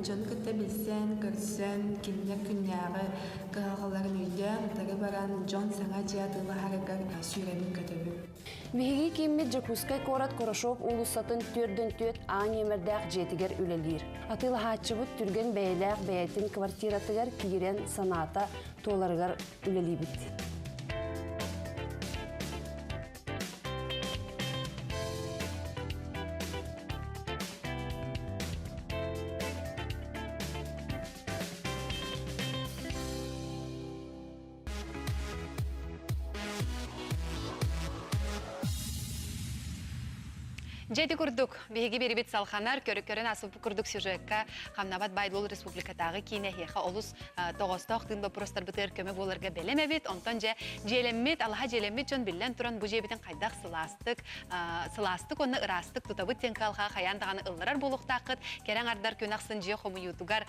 Дьону кытта билсэн, көрсөн, кинилэр күннээҕи кыһалҕаларын өйдөөн, утары баран, дьон саҥа дьиэ атыылаһарыгар сүүрэбин-көтөбүн.
Биһиги кииммит Дьокуускай куорат Хорошов уулуссатын 4 А нүөмэрдээх дьиэтигэр үлэлиир. Атыылаһааччыбыт түргэн бэйэлээх бэйэтин квартиратыгар киирэн санаата туоларыгар үлэлиибит.
Дьэ ити курдук, биһиги биэрибит салханар, көрү-көрөн ааспыт курдук сюжекка Хамнабат Байдуол республикатааҕы киинэ эһиэхэ олус тоҕоостоох тыын боппуруостарбытыгар көмө буоларга бэлэм эбит. Онтон дьэ дьиэлэммит, алаһа дьиэлэммит дьон биллэн туран бу дьиэбитин хайдах сылаастык, сылаастык уонна ыраастык тутабыт диэн кыалҕа хайаан даҕаны ылларар буолуохтааххыт. Кэрэ аҥардар күн ахсын дьиэ хомуйуутугар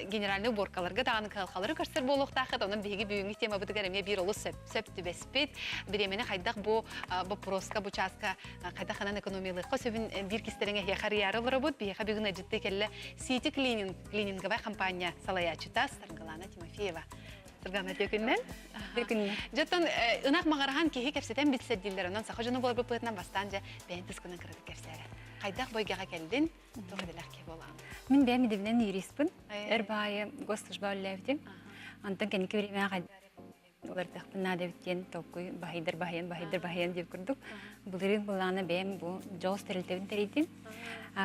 генеральнай уборкаларга даҕаны кыһалҕалары көрсөр буолуохтааххыт. Онон биһиги бүгүҥҥү темабытыгар эмиэ биир олус сөп түбэспит. Бириэмэни хайдах бу боппуруоска, бу чааска хайдах ханан экономиялыахха сөбүн биир кистэлэҥ эһиэхэ арыйаары олоробут. Биһиэхэ бүгүн ыалдьыттыы кэллэ Сити Клининг клининговай компания салайааччыта Саргылана Тимофеева. Саргылана үтүө күннэн. Дьоттон ынах маҕараһан киһи кэпсэтэн билсэр дииллэр. Онон саха дьоно буоларбыт быһыытынан бастаан дьэ бэйэн тускунан кыратык кэпсээрэ. Хайдах бу эйгэҕэ кэллин? Туох идэлээх киһи буолаҕын?
Мин бэйэм идэбинэн юриспын. Эр баайы госслужба үлэлээбитим. Онтон кэнники бириэмэҕэ хайдах уларытыахпын наада эбит диэн толкуй баһыйдар баһыйан баһыйдар баһыйан диир курдук былырыын былаана бэйэм бу дьоҕус тэрилтэбин тэрийдим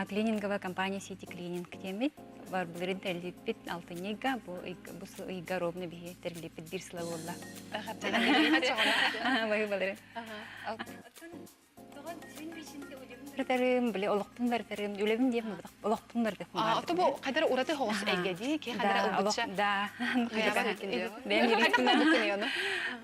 клининговая компания City Cleaning диэммит бар былырыын тэриллибиппит алтынньы ыйга бу бу ыйга ровно биһи тэриллибиппит биир сыла буолла баһы балырын Барытарым, били олохпун барытарым, үлэбин диэм олохпун барытым.
А, ото бу кайдара ураты хоҕус эйгэ дии, ки кайдара ылбычча.
Да.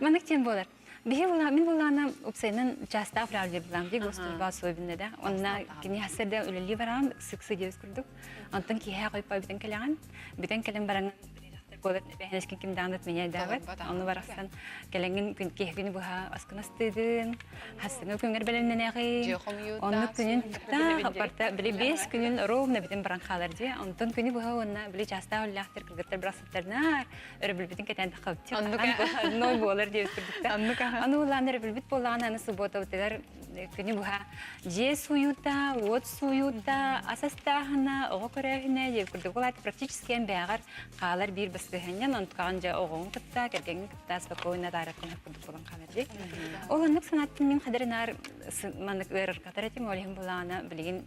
Манык тем болар. Биһи мин буллаана упсайынан частаах үлэлиир булаам дии госслужба особенно да. Онна кини хасырда үлэлии бараам сыксы диэбит курдук. Онтон киһи хойпа бүтэн кэлэҕин, бүтэн кэлэн бараҥын буолар эбэһинэскин ким даҕаны меня даабат. Ону барахсан кэлэҥҥин күн киһи күнү быһа аскынастыыгын, хассыҥы күҥҥэр бэлэмнэнэҕин. Оннук күнүн та барта били бес күнүн ровно бүтүн баран хаалар дии. Онтон күнү быһа уонна били чаастаах үллээхтэр кыргыттар барахсаттарнаар өрөбүлбүтүн кэтээн тахабыт. Ной буолар диэбит курдуктар. Аны улаан өрөбүлбүт буоллаҕына аны субботабытыгар күнү быһа дьиэ сууйуута, уот сууйуута, ас астааһына, оҕо көрөөһүнэ диэбит курдук. Ол аата практически эн бэйэҕэр хаалар биир баскыһыанньан, онтукаҕын дьэ оҕоҥ кытта, кэргэҥҥин кытта спокойно таарыккын курдук буолан хаалар дии. Ол оннук санааттан мин хадырынаар маннык ыарырҕатар этим, ол иһин булаана билигин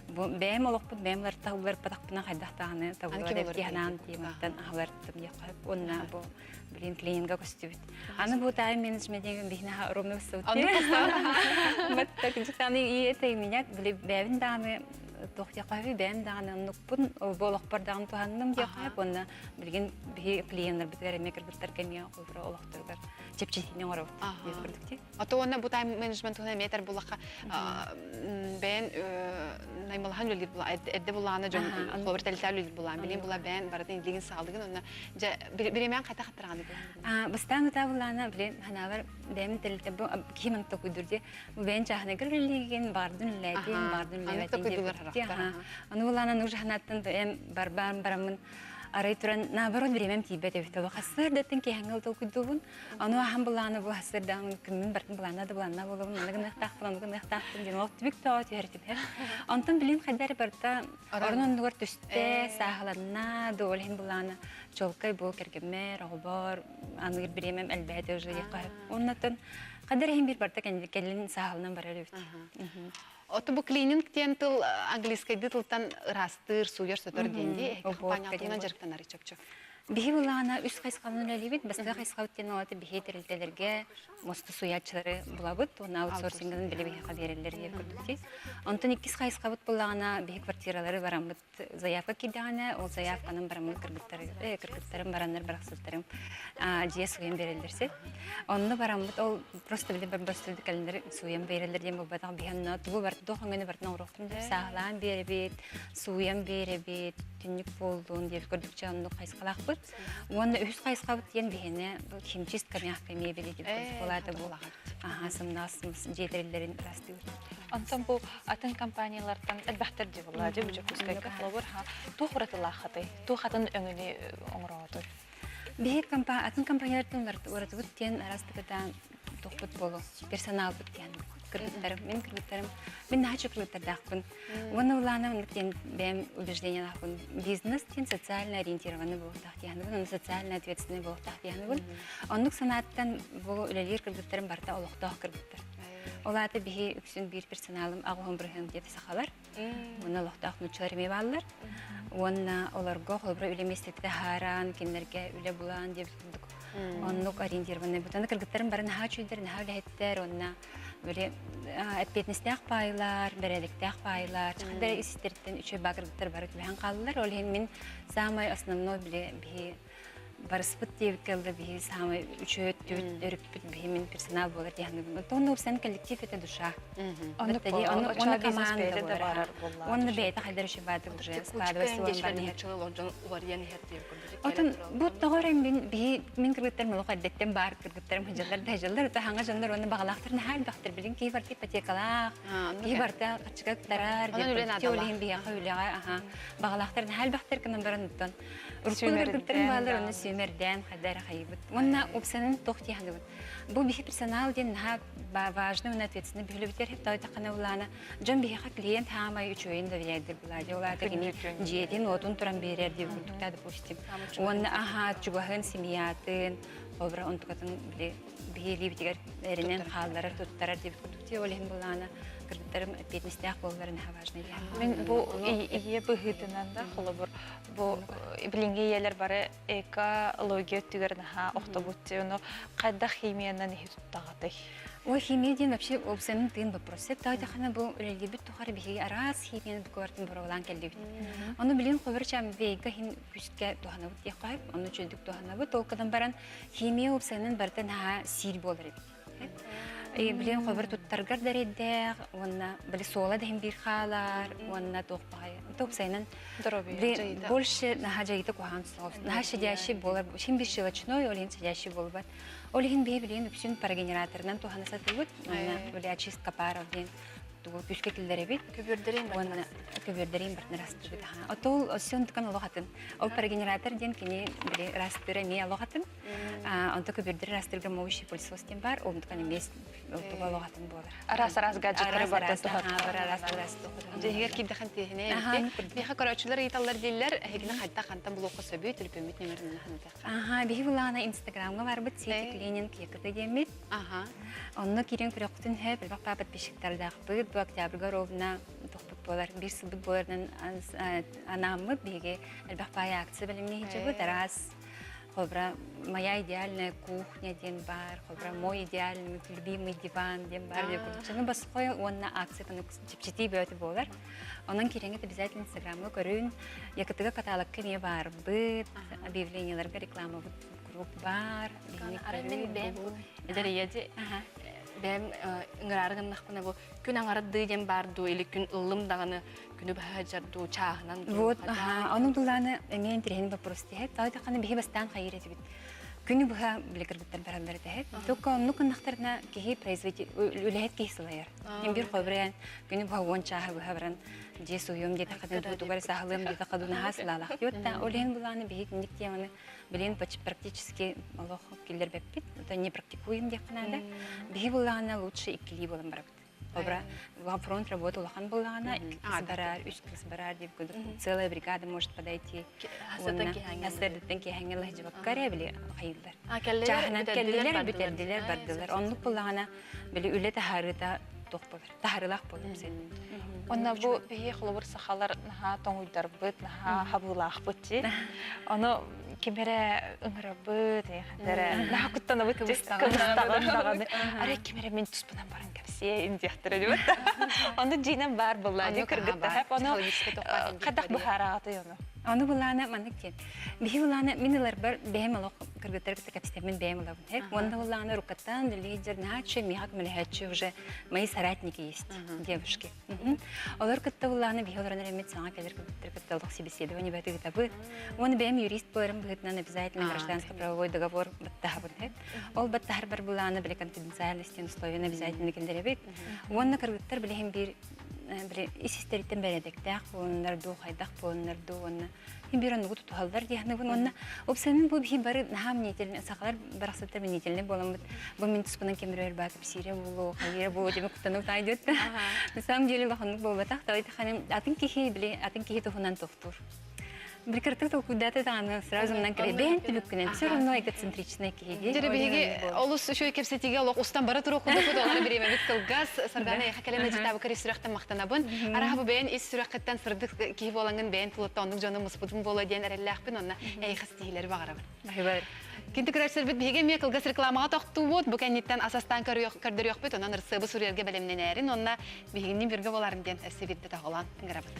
бу бэйэм олохпут бэйэм уларыппатахпына хайдах даҕаны табыллар эбит дии санаан тиэматтан аһылартым диэххэ уонна бу Блин, клининга көстүбүт. Аны бу тайм менеджментинг биһинаха ровно высылты. Баттак жыктаны и это меня били бэбин дааны туох диэххэ бэйэм даҕаны оннукпун бу олохпор даҕаны туһанным диэххэ уонна билигин биһи клиеннарбытыгар эмиэ кыргыттарга эмиэ холбура олохторугар чэпчэтиини оҥоробут диэн курдук дии.
Ото уонна бу тайм менеджмент туһунан эмиэ этэр буллахха бэйэн наймалаһан үлэлиир була эрдэ булаана дьон холобур тэлитээ үлэлиир булаан билин була бэйэн барытын илигин саалыгын онно дьэ биремээн хайта хаттараҕаны
булаан бастаан утаа булаана били ханаабар бэйэм тэрилтэ бу киһи маннык токуйдур дии бэйэн чааһынайгар үлэлиигин баҕардын үлэлээтин баҕардын үлэлээбэтин диэн ону булаана нужа ханааттан бэйэм барбаан бараммын арай туран наоборот бириэмэм тиийбэт эбит ол хасыардаттан киэһэҥҥэ толкуйдуубун Ону аһан былааны бу сырдаҕын күммүн бартын былаанна да былаанна буолабын, манна гыныахтаахпын, ону гыныахтаахпын диэн ол түбүк тоҕо түһэр түбэр. Онтон билин хайда эрэ барыта орун оннугар түстэ, сааһыланна, да ол иһин былаана чуолкай бу кэргэммэр, оҕобор, аныгыр бириэмэм элбээтэ уже диэххэ сөп. Оннотон хайда эрэ иһин биир барыта кэлин сааһыланан барар эбит.
Ото бу клининг диэн тыл английскайдыы тылтан ыраастыыр, сууйар-сотор диэн дии. Компания тугунан дьарыктанарый чопчу?
Биһи былаана үс хайысханан үлэлиибит. Бастакы хайысхабыт диэн ол биһи тэрилтэлэргэ мосту суйааччылары булабыт уонна аутсорсингын били биһиэхэ биэрэллэр диэн курдук дии. Онтон иккис хайысхабыт буллаҕына биһи квартиралары бараммыт заявка киирдэҕинэ ол заявканан бараммыт кыргыттары кыргыттарым бараннар барахсыттарым дьиэ суйан биэрэллэр син. Онно бараммыт ол просто били барбастырды кэлиннэр суйан биэрэллэр диэн буолбатах биһи онно тугу бар туох өҥөнү бартын оҥоруохтун деп сааһылаан биэрэбит сууйан биэрэбит, түннүк буоллун диэбит курдук оннук хайысхалаахпыт. Уонна үһүс хайысхабыт диэн биһиэнэ бу химчистка мягкая мебели диэбит буолаата бу аха сымнаҕас дьиэ тэриллэрин ырастыыр.
Онтон бу атын компаниялартан элбэхтэр дии буолла дьэ бу Дьокуускайга холобур туох уратылааххытый? Туох атын өҥөнү оҥороҕутуй?
Биһи атын компаниялартан уратыбыт диэн араас тохпут болу персоналбыт диэн кыргыттарым мин кыргыттарым мин наһаа кыргыттардаахпын уонна улаана оннук диэн бэйэм убеждениелаахпын бизнес диэн социально ориентированный буолуохтаах диэханыбын онно социально ответственный буолуохтаах диэханыбын оннук санааттан бу үлэлиир кыргыттарым барыта олохтоох кыргыттар ол аата биһи үксүн биир персоналым аҕыһын бырыһыан диэти сахалар уонна олохтоох нууччалар эмиэ бааллар уонна олорго холобура үлэ миэстэтэ таһааран кинилэргэ үлэ булан диэбит курдук оннук ориентированный бутаны кыргыттарым бары наһаа үчүйдэр наһаа үлэһиттэр уонна. Били эппиэтинэстээх паайлар, бэрээдэктээх паайлар, чахдар истэриттэн үчүгэй баакыргыттар бары түбэһэн хааллылар. Ол иһин мин самай основной били биһи барыспыт диэбиккэ ылла биһи самай үчүгэй өттүбүт өрүппүт биһи мин персонал буолар диэхнибин. Онно упсан коллектив это душа.
Онно
Онно команда буолар. Онно бэйэтэ хайдар үчүгэй баатык уже складывается Отон бу тоҕо эрэ мин биһи мин кыргыттар молох эрдэттэн баар кыргыттарым сылдьаллар да сылдьаллар ото хаҥа дьоннор уонна баҕалаахтар наһаа элбэхтэр билин киһи барыта ипотекалаах киһи барыта харчыга ыктарар диэн ол иһин биһиэхэ үлэҕэ аха баҕалаахтар наһаа элбэхтэр гынан баран оттон урукку кыргыттарым бааллар онно сүүмэрдээн хайда эрэ хайыбыт уонна упсанын туох дии бу биһи персонал диэн наһаа важный уонна ответственный бүлүбүтэр тойтаххана улаана Дьон биһиэхэ клиент хаамай үчүгэйин доверяйдыр буолаа. Ол аата кини дьиэтин, уотун туран биэрэр диир курдук допустим. Уонна аһаат, чугаһын, семьятын, холобура онтукатын били биһиэлиибитигэр эринэн хаалларар, туттарар диэбит курдук дии. Ол иһин булаана кыргыттарым эппиэтинэстээх буолаллара наһаа важный диэн.
Мин бу ийэ быһыытынан да холобур бу билиҥҥи ийэлэр бары экология өттүгэр наһаа охтобут дии. Ону хайдах химиянан иһи туттаҕытый?
Ой, химия диэн вообще уопсайынан тыын вопрос. Таайтахана бу үлэлиирбит тухары биһиги араас химияны буквартын боруобалаан кэллибит. Ону билин хобер чам вейга хин күскэ туһанабыт диэххэ сөп. Ону үчүгдүк туһанабыт. Ол гынан баран химия уопсайынан барыта наһаа сиир буолар эбит. Билин хобер туттаргар да эрэйдээх, уонна били суола да иһин биир хаалар, уонна туох баҕайы. Уопсайынан больше наһаа дьайыта куһаҕан соҕус. Наһаа щадящий буолар. Хим бир щелочной, ол иһин щадящий буолбат. Ол иһин биһи билигин үксүн парогенераторынан туһана сатыыбыт. Уонна били очистка паров диэн тугу күүскэ киллэрэбит.
Көбүөрдэрин
Уонна көбүөрдэрин бартын ырастыыбыт. Отол өссө онтукан олох атын. Ол парогенератор диэн кини били ырастыыра эмиэ олох атын. Онто көбүөрдэр ырастыырга моющий пылесос диэн бар. Ол онтукан эмиэ туга олох атын буолар.
Араас-араас гаджеттары барда
Араас-араас
Дьиһигэр киирдэхэн тиэһинэ эбит. Биһиэхэ көрөөччүлэр ыйыталлар дииллэр, эһигини хайдах хантан булуохха сөбүй, төлөпүөммүт нөмерин ханытыахха.
Аха, биһи былаана Инстаграмҥа барбыт Сети Клининг ЯКТ диэммит.
Аха.
Онно киирэн көрөххүтүн сөп, элбэх паа подписчиктардаахпыт. Бу октябрьга ровно тохпут буолар, биир сылбыт буоларынан анааммыт биһиги элбэх паай акция бэлэмнии сылдьабыт. Араас холобура моя идеальная кухня диэн бар, холобура мой идеальный любимый диван диэн бар диэн курдук. Босхой уонна акция чэпчэтии бөөтү буолар. Онон киирэҥҥит обязательно Инстаграмҥа көрүн. ЯКТга каталогка эмиэ баарбыт, объявлениеларга рекламабыт куруук баар.
Арай мин бэйэм эдэр ийэ дии бэйэм ыҥыраары гыннахпына бу күн аҥардыы диэн баар дуу или күн ыллым даҕаны күнү быһа сылдьар дуу чааһынан дуу
Вот, ону дулааны эмиэ интэриэһин вопрос тиһэт. Таайтаххана биһи бастаан хайыр этибит. Күнү быһа били кыргыттар бараллар этэ. Только оннук гыннахтарына киһи производитель үлэһит киһи сылайар. Биир хобрайан күнү быһа уон чааһы быһа баран дьиэ суйуом диэтэххэ тугар саһылыам диэтэххэ наһаа сылаалаах диэт ол иһин булааны биһи итинник теманы билин практически олох киллэрбэппит это не практикуем диэххэ наада биһи буллаҕына лучше иккилии буолан барабыт Обра фронт работа улахан буллаҕына икки кыз барар, үс кыз барар дип курдук целая бригада может подойти. Асырдыттан киһэҥҥэ лаһдьыбакка эрэ били хайыыллар. Чааһынан кэллилэр, бүтэрдилэр, бардылар. Оннук буллаҕына били үлэ таһаарыыта туох буолар таһаарыылаах буолар сен
Онно бу биһи холобур сахалар наһаа тоҥуйдарбыт, наһаа хабыылаахпыт дии. Ону ким эрэ ыҥырабыт, эрэ наһаа куттанабыт кыбыстаҕын даҕаны. Арай ким эрэ мин туспунан баран кэпсиэ диэхтэрэ диэбит. Ону дьиинэн баар буолла дии кыргыттар. Ону хайдах быһаараҕытый ону?
Ону былаана маннык диэн. Биһи былаана мин ыларбар бэйэм олох кыргыттар кытта кэпсэтэммин бэйэм ылабын. Уонна былаана рукаттан лидер наһааччы миэхэ көмөлөһөөччү уже мои соратники есть девушки. Олор кытта былаана биһи олорон эрэммит саҥа кэлэр кыргыттар кытта олох собеседование бэтыгытабыт. Уонна бэйэм юрист буоларым быһыытынан обязательно гражданско-правовой договор баттаһабын. Ол баттаһар бар былаана били конфиденциальность условияны обязательно киллэрэбит. Уонна кыргыттар билиһин биир били ис истэриттэн бэрээдэктээх буолуннар дуу, хайдах буолуннар дуу уонна биир оннугу тутуһаллар диэхнибин уонна уопсайынан бу биһи бары наһаа мнительный сахалар барахсаттар мнительный буоламмыт бу мин туспунан кемерер баа кэпсиирэ буолуо хайыра буолуо диэми куттанып таайдыт на самом деле улаханнык буолбатах атын киһи били атын киһи туһунан тохтуур. Бикыртык толкуйдааты даҕаны сразу мынан кирэбээн түбүккүнэн все равно эгоцентричный киһиги.
Дьэ биһиги олус үчүгэй кэпсэтиигэ олох устан бара туруох курдукпут олор бириэмэбит кылгас. Сардаана эйиэхэ кэлэн ыдьытаабыккар ис сүрэхтэн махтанабын. Араха бу бэйэн ис сүрэххиттэн сырдык киһи буолаҥҥын бэйэн тулаттан оннук дьону муспутун буолуо диэн эрэллээхпин онно эйиэхэ ситиһиилэри баҕарабын. Кинти көрөрсөрбүт биһиги эмиэ кылгас рекламаҕа тохтуубут. Бу кэнниттэн ас астаан көрдөрүөхпүт, онон ырсыабы суруйарга бэлэмнэнээрин уонна биһигинниин биргэ буоларын диэн өссө биирдэ тоһоҕолоон ыҥырабыт.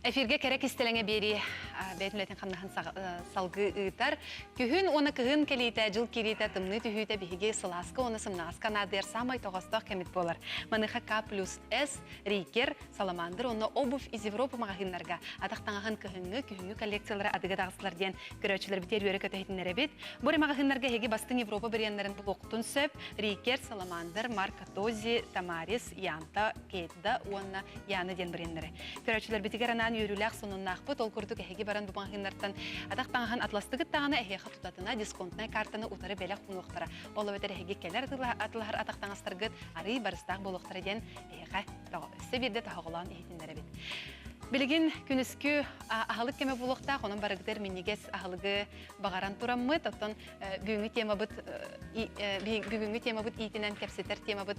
Эфиргэ кэрэ кистэлэҥэ биэрии бэйэтин үлэтин хамнаһын салгыы ыытар. Күһүн уонна кыһын кэлиитэ, дьыл киириитэ, тымныы түһүүтэ биһиги сылааска уонна сымнаҕаска наадыйар саамай тоҕоостоох кэмит буолар. Маныаха К плюс С, Рикер, Саламандр уонна Обувь из Европы маҕаһыыннарга атах таҥаһын кыһыҥҥы, күһүҥҥү коллекциялара адыга таҕыстылар диэн көрөөччүлэрбитигэр үөрэ көтөһүтүннэрэбит. Бу эрэ маҕаһыыннарга эһиги бастыҥ Европа бренднэрин булуоххутун сөп. Рикер, Саламандр, Марк Този, Тамарис, Янта, Кейтда уонна Яна диэн бренднэри. Көрөөччүлэрбитигэр анаан үөрүүлээх сонуннаахпыт. Ол курдук эһиги баран бу маҕаһыыннартан атах таҥаһын атластыгыт даҕаны эһиэхэ тутатына дисконтнай картаны утары бэлэх уунуохтара. Ол эбэтэр эһиги кэлэр атылаһар атах таҥастаргыт арыый барыстаах буолуохтара диэн эһиэхэ өссө биирдэ тоһоҕолоон иһитиннэрэбит. Билигин күнүскү аһылык кэмэ буолуохтаах, онон барыгытыгар минньигэс аһылыгы баҕаран тураммыт, оттон бүгүҥҥү темабыт бүгүҥҥү темабыт иитинэн кэпсэтэр темабыт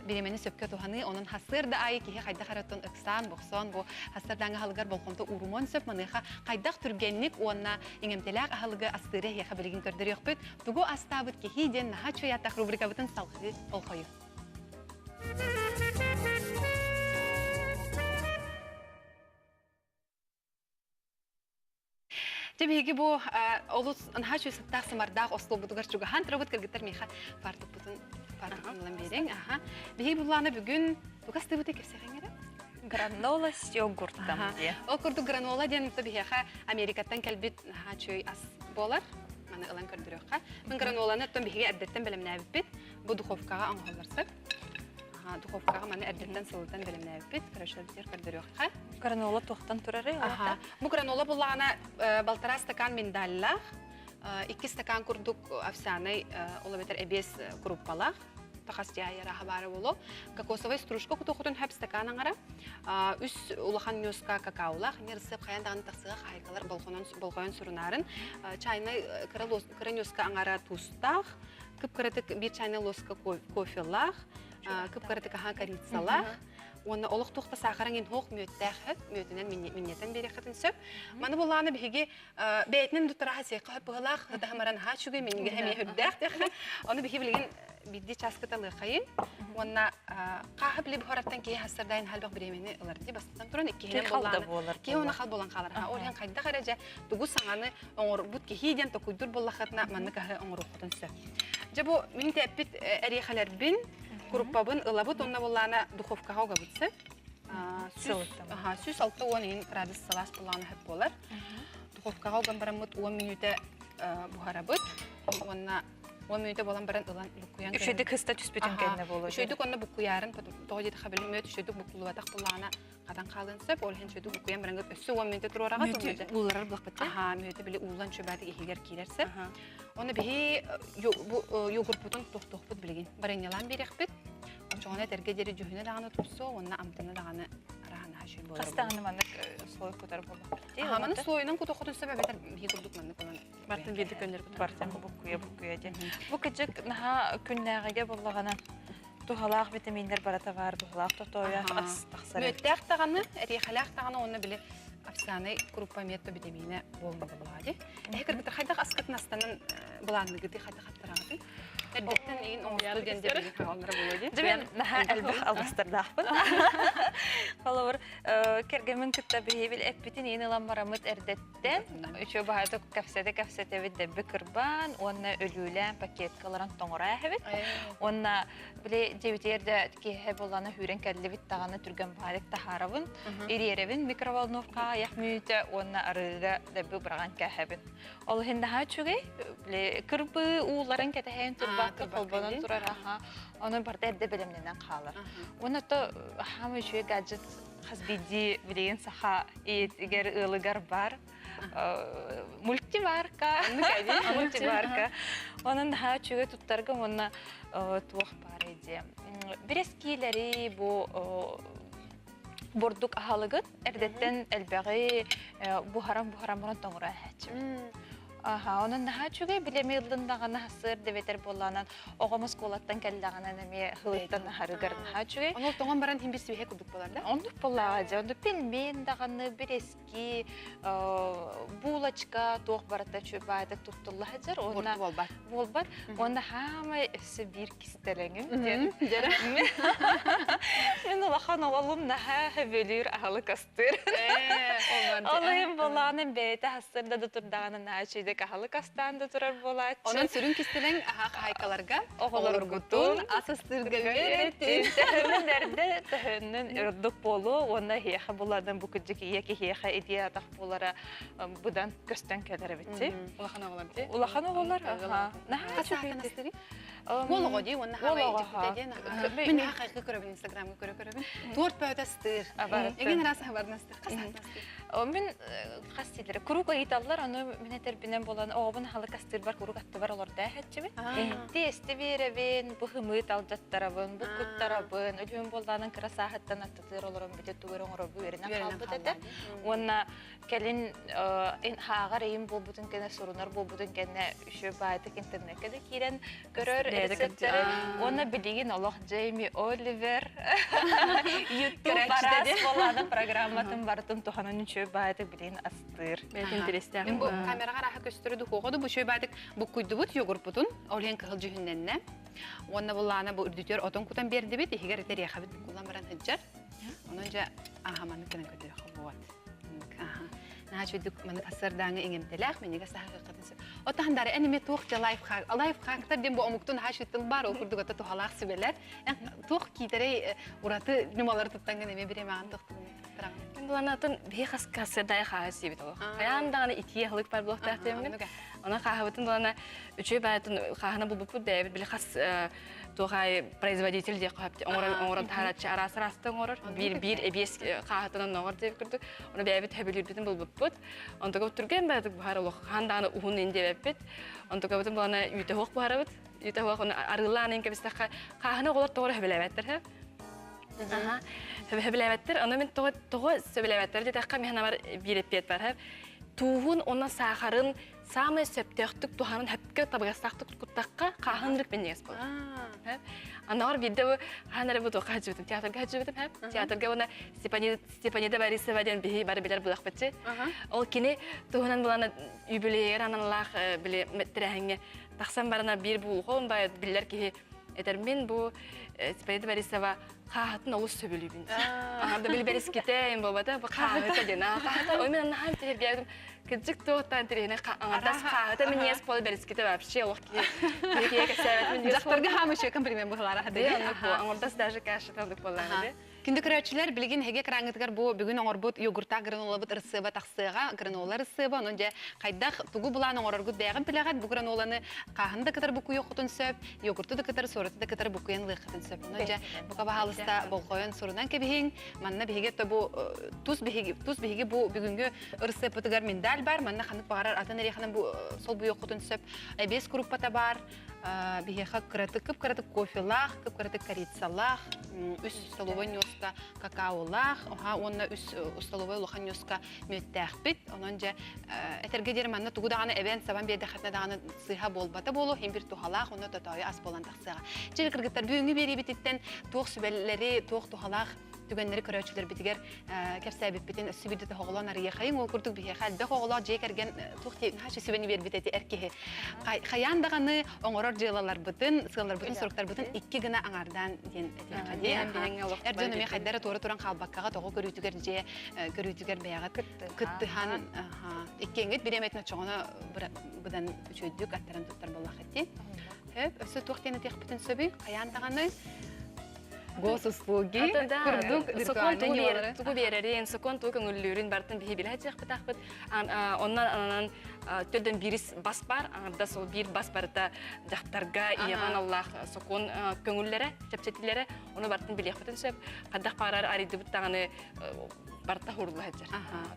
бириэмэни сөпкө туһаныы, онон хасыар да аайы киһи хайдах эрэ оттон ыксаан, бохсоон бу хасыардааҥы аһылыгар болҕомто уурумуон сөп, маныаха хайдах түргэнник уонна иҥэмтэлээх аһылыгы астыыры эһиэхэ билигин көрдөрүөхпүт. Тугу астаабыт киһи диэн наһаа чуйаатах рубрикабытын салҕыы болҕойу. Дьэ биһиги бу олус наһаа үчүгэй сыттаах сымардаах остуолбутугар чугаһаан турабыт кыргыттар миэхэ фартукпутун фартукпутун ылан биэриҥ. Аха. Биһиги буллаана бүгүн тугас тыыбыты кэпсэҕиҥ эрэ?
Гранола с йогуртом диye.
Ол курдук гранола диэн биһиэхэ Америкаттан кэлбит наһаа үчүгэй ас буолар. Маны ылан көрдөрүөххэ. Мин граноланы оттон биһиги эрдэттэн бэлэмнээбиппит. Бу духовкаҕа оҥоһуллар сөп. Духовкаҕа маны эрдэттэн сылытан бэлэмнээбиппит. Көрөшөлөр көрдөрүөххэ.
Гранола туохтан турарый?
Аха. Бу гранола буллаҕына балтараа стакан миндаллаах, икки стакан курдук овсяный, ол эбэтэр эбиэс куруппалаах тахас дьаайараха баара боло. Кокосовай стружка кутуохутун хөп стакан аҥара. Үс улахан ньуоска какаолаах, не рецепт хайан даҕаны тахсыга хаһайкалар болҕойон сурунарын. Чайнай кыра ньуоска аҥара туустаах, кып-кыратык биир чайнай лоска кофелаах, кып-кыратык аһаа корицалаах, уонна олох туох да саахарың инһоох мүөттээх хөп, мүөтүнэн минньэтэн биэриэххитин сөп. Маны буллааны биһиги бэйэтинэн дутараха сиэххэ хөп быһылаах, ытаһымаран аһаа үчүгэй, минньигэһэ эмиэ үрдээх диэххэ. Ону биһиги билигин биирдии чааскыта лыахайын уонна хааһы били буһараттан киһи хассардайын халбах бириэмэни ылар дии бастатан туран иккиһинэн буоллааны киһи уонна хал буолан хаалар. Ол иһин хайдах эрэ дьэ тугу саҥаны оҥорбут киһи диэн токуйдур буоллаххытына маннык аһы оҥоруоххутун сөп. Дьэ бу мин тэппит эриэхэлэрбин, куруппабын ылабыт уонна буоллаана духовкаҕа угабыт сөп. 160 иһин градус сылаас буоллаҕына сөп буолар. Духовкаҕа уган бараммыт 10 мүнүүтэ буһарабыт уонна 10 мүнүүтэ буолан баран ылан буккуйан
Үчүгэйдик хыста түспүтүн кэннэ буолуо.
Үчүгэйдик уонна буккуйаарын тоҕо диэтэххэ били мүөт үчүгэйдик буккуллубатах буоллаҕына хатан хаалыан сөп. Ол иһин үчүгэйдик буккуйан баран өссө 10 мүнүүтэ туруораҕыт.
Мүөтү уулларар булахпыт.
Аха, мүөтү били ууллан үчүгэйдик иһигэр киирэр сөп. Оны биһи йогурпутун тохтуохпут билигин. Барынньалаан биэриэхпит. Очоҕуна этэргэ диэри дьүһүнэ даҕаны тупсуо уонна амтана даҕаны араһанаһа үчүгэй буолар.
Хас даҕаны маннык слой кутар буоллахпыт.
Аха, маны слойунан кутуоххутун сөп эбэтэр биһи курдук маннык ылан
Бартын биирдик көннөрбүт.
Бартын буккуйа буккуйа диэн. Бу кыдьык наһаа күннээҕигэ буоллаҕына туһалаах витаминнэр барыта баар туһалаах тотоойоох ас тахсар.
Мүөттээх даҕаны, эриэхэлээх даҕаны уонна били овсяный крупа метто витаминэ буолла буоллаҕа дии. Эһи кыргыттар хайдах аскытын астанан былаанныгыты хайдах аттараҕытый? Эрдэттэн игин оҥостуу диэн дьэбили хааллара буолуо дии.
Дьэ мен наһаа элбэх алгыстардаахпын. Холобур, кэргэммин кытта биһиэбил эппитин иин ылан бараммыт эрдэттэн үчүгэй баһаатык кэпсэтэ-кэпсэтэбит дэбби кырбаан уонна өлүүлээн пакетка ыларан тоҥоро эһэбит. Уонна били дьиэбитигэр да киэһэ буоллаҕына сүүрэн кэллибит даҕаны түргэн баҕайытык таһаарабын, ириэрэбин микроволновкаҕа айах мүнүүтэ уонна арыыга дэбби быраҕан кээһэбин. Ол иһин наһаа үчүгэй, били кырбыы ууларын кэтэһэн турбакка холбонон турар аха. Ону барыта эрдэ бэлэмнэнэн хаалар. Уонна то хаама үчүгэй гаджет хас биирдии билигин саха ийэтигэр ыалыгар бар. Мультиварка. Мультиварка. Онон наһаа үчүгэй туттарга уонна туох баар дии. Бирэскиилэри бу бурдук аһалыгыт эрдэттэн элбэҕи буһаран-буһаран баран тоҥура эһээччибит. Аха, онон наһаа үчүгэй билэми ыллындаҕына сыр дэбэтэр буоллаанан оҕом оскуолаттан кэллэҕинэн эмиэ хылыттан аһарыгар наһаа үчүгэй.
Онон тоҥон баран хин бис курдук болар да?
Оннук боллаҕа дьэ, оннук пельмень даҕаны, бирэски, булочка туох барыта үчүгэй туттулла сылдьар. Уонна
буолбат.
Буолбат. Уонна хаамай өссө биир кистэлэҥим диэн. Мин улахан оҕолум наһаа хөбөлүүр аһылык астыыр. Ол иһин буолаанын бэйэтэ астыр да турдаҕына наһаа үчүгэйдик аһылык астаан да турар буолааччы.
Онон сүрүн кистэлэҥ аһа хаһаайкаларга оҕолоргутун ас астыырга үөрэтин.
Төһөннөн эрдэ төһөннөн ордук буолуо уонна эһиэхэ буланын бу кырдьык ийэ киһиэхэ идея атах буолара быдан көстөн кэлэр эбит.
Улахан оҕолор дии.
Улахан оҕолор. Наһаа
үчүгэй. Уол оҕо дии уонна хаамай дьиктэ диэн. Мин наһаа хайгыы көрөбүн инстаграмҥа көрө көрөбүн. Туорт бөөтө астыыр. Эгин араас хабарны астыыр. Хас астыыр.
Мин хас дииллэр куруук ыйыталлар, ону мин этэрбинэн буолан оҕобун аһылык астыырбар куруук аттыбар олордоо эһэччибин. Тиэсти биэрэбин, бу хымыт алдьаттарабын, бу куттарабын, өлүөн буоллаанын кыра сааһыттан аттытыыр олорон бүтэ тугу эрэ оҥорорбу үөрэнэн хаалбыт этэ. Уонна кэлин ааҕар ыйым буолбутун кэннэ сурунар буолбутун кэннэ еще баайтык интернекке да киирэн көрөр рецептэри уонна билигин олох Джейми Оливер YouTube араас болаана программатын барытын туһанан үчүгэй баайтык билигин астыыр.
Интерестээх.
Мин бу камераҕа арааһа көстөрү духуоҕа бу үчүгэй баайтык буккуйдубут йогурпутун ол иһин кыһыл дьүһүннэннэ. Уонна буллаана бу үрдүтүөр отон кутан биэрдибит, иһигэр итэриэхэбит буккуллан баран сылдьар. Онон дьэ ааһаманы кэнэн көтүөххэ буолат. Наһаа үчүгдүк маны сарсыардааҥы иҥэмтэлээх минньигэс аһыаххытын сөп. Оттон дары эн эмиэ туох дьэ лайфхак, лайфхактар диэн бу омуктун наһаа үчүгэй тыл баар, ол курдук ата туһалаах сүбэлэр. Эн туох киитэрэй ураты ньымалары туттаҥҥын эмиэ бириэмэҕин тохтугун
Мин булан атын биһи хас сырдай хааһы сиэбит олох. Хайаан даҕаны итии аһылык бар буолуохтаах диэммин. Онон хааһыбытын булана үчүгэй баайытын хааһына булбуппут бэйэбит били хас туохай производитель диэх хөп оҥорон оҥорон таһаараччы араас араастан оҥорор биир биир эбиэс хааһытынан оҥор диэбит курдук ону бэйэбит хөбүлүүрбүтүн булбуппут онтука түргэн баайытык буһар олох хаан даҕаны уһун ин диэбэппит онтукабытын булана үүтэ суох буһарабыт үүтэ суох ону арыылаан ин кэбистэххэ хааһына оҕолор тоҕо эрэ хөбүлээбэттэр һэ Сөбүлээбэттэр. Ону мин тоҕо тоҕо сөбүлээбэттэр диэтэххэ, мин санаабар биир эппиэт бар. Тууһун уонна саахарын саамай сөптөөхтүк туһанан сөпкө табыгастаахтык куттахха хааһын минньигэс буолар. Анаҕар биирдэ бу хаан эрэ бу туохха сылдьыбытым, театрга сылдьыбытым һэ. Театрга уонна Степанида Борисова диэн биһи бары билэр булахпытчы. Ол кини туһунан булана юбилейгэр аналлаах били тэрээһиҥҥэ тахсан барана биир буулхон бай биллэр киһи этэр мин бу Степанида Борисова хааһытын олус сөбүлүүбүн. Аһарда били бэрискитэ им буолбата бу хааһыта диэн. Хааһыта ой мен наһаа интириэргээбитим. Кырдьык туохтаан тириһинэ аҥардас хааһыта мин иэс буола бэрискитэ вообще олох киһи киһи киһи кэпсээбэт мин
Дьахтарга хаамышы комплимент быһылаара
Аҥардас даже кашата оннук буоллаҕа
Күндү көрөөччүлэр, билигин эһиги экраҥҥытыгар бу бүгүн оҥорбут йогуртаах гранулабыт ырысыаба тахсыаҕа, гранула ырысыаба, онон дьэ хайдах тугу булаан оҥороргут бэйэҕин билэҕит, бу грануланы хааһын да кытары буккуйуоххутун сөп, йогурту да кытары, суораты да кытары буккуйан ылыаххытын сөп. Онон дьэ бука баһаалыста болҕойон сурунан кэбиһиҥ. Манна биһиги то бу тус биһиги тус биһиги бу бүгүҥҥү ырысыаппытыгар миндаль бар, манна ханнык баҕарар атын эриэхэнэн бу солбуйуоххутун сөп. Эбиэс куруппата баар, биһиэхэ кыратык кып-кыратык кофелаах, кып-кыратык корицалаах, үс столовой ньуоска какаолаах, уонна үс столовой улахан ньуоска мүөттээхпит. Онон дьэ этэргэ диэри манна тугу даҕаны эбэн-сабан биэрдэххитинэ даҕаны сыыһа буолбата буолуо, иһин бир туһалаах уонна тотоойу ас буолан тахсыаҕа. Чэ, кыргыттар, бүгүҥҥү биэриибититтэн туох сүбэлэри, туох туһалаах түгэннэри көрөөччүлэрбитигэр кэпсээбиппитин өссө биирдэ тоһоҕолоон арыйыахайыҥ. Ол курдук биһиэхэ элбэх оҕолоох дьиэ кэргэн туох наһаа сүбэни биэрбит эти эр киһи. Хайаан даҕаны оҥорор дьыалаларбытын, сыалларбытын, соруктарбытын икки гына аҥаардаан диэн этиэххэ дии. Эр дьон эмиэ хайдара туора туран хаалбаккаҕа тоҕо көрүүтүгэр дьиэ көрүүтүгэр бэйэҕэ кыттыһан иккиэҥҥит бириэмэтин оччоҕуна быдан үчүгэйдик аттаран туттар буоллаххыт дии. Өссө туох диэн этиэхпитин сөбүй? Хайаан даҕаны госуслуги курдук
виртуальный тугу биэрэрин, сокуон тугу көҥүллүүрүн барытын биһи билэ сылдьыахпытаахпыт. Онон ананан Төрдөн биирис бас бар, аҥардас ол биир бас барыта дьахтарга ийэҕэ аналлаах сокуон көҥүллэрэ, чэпчэтиилэрэ, ону барытын билиэхпитин сөп. Хайдах баарар арыйдыбыт даҕаны барыта хуурулла сылдьар.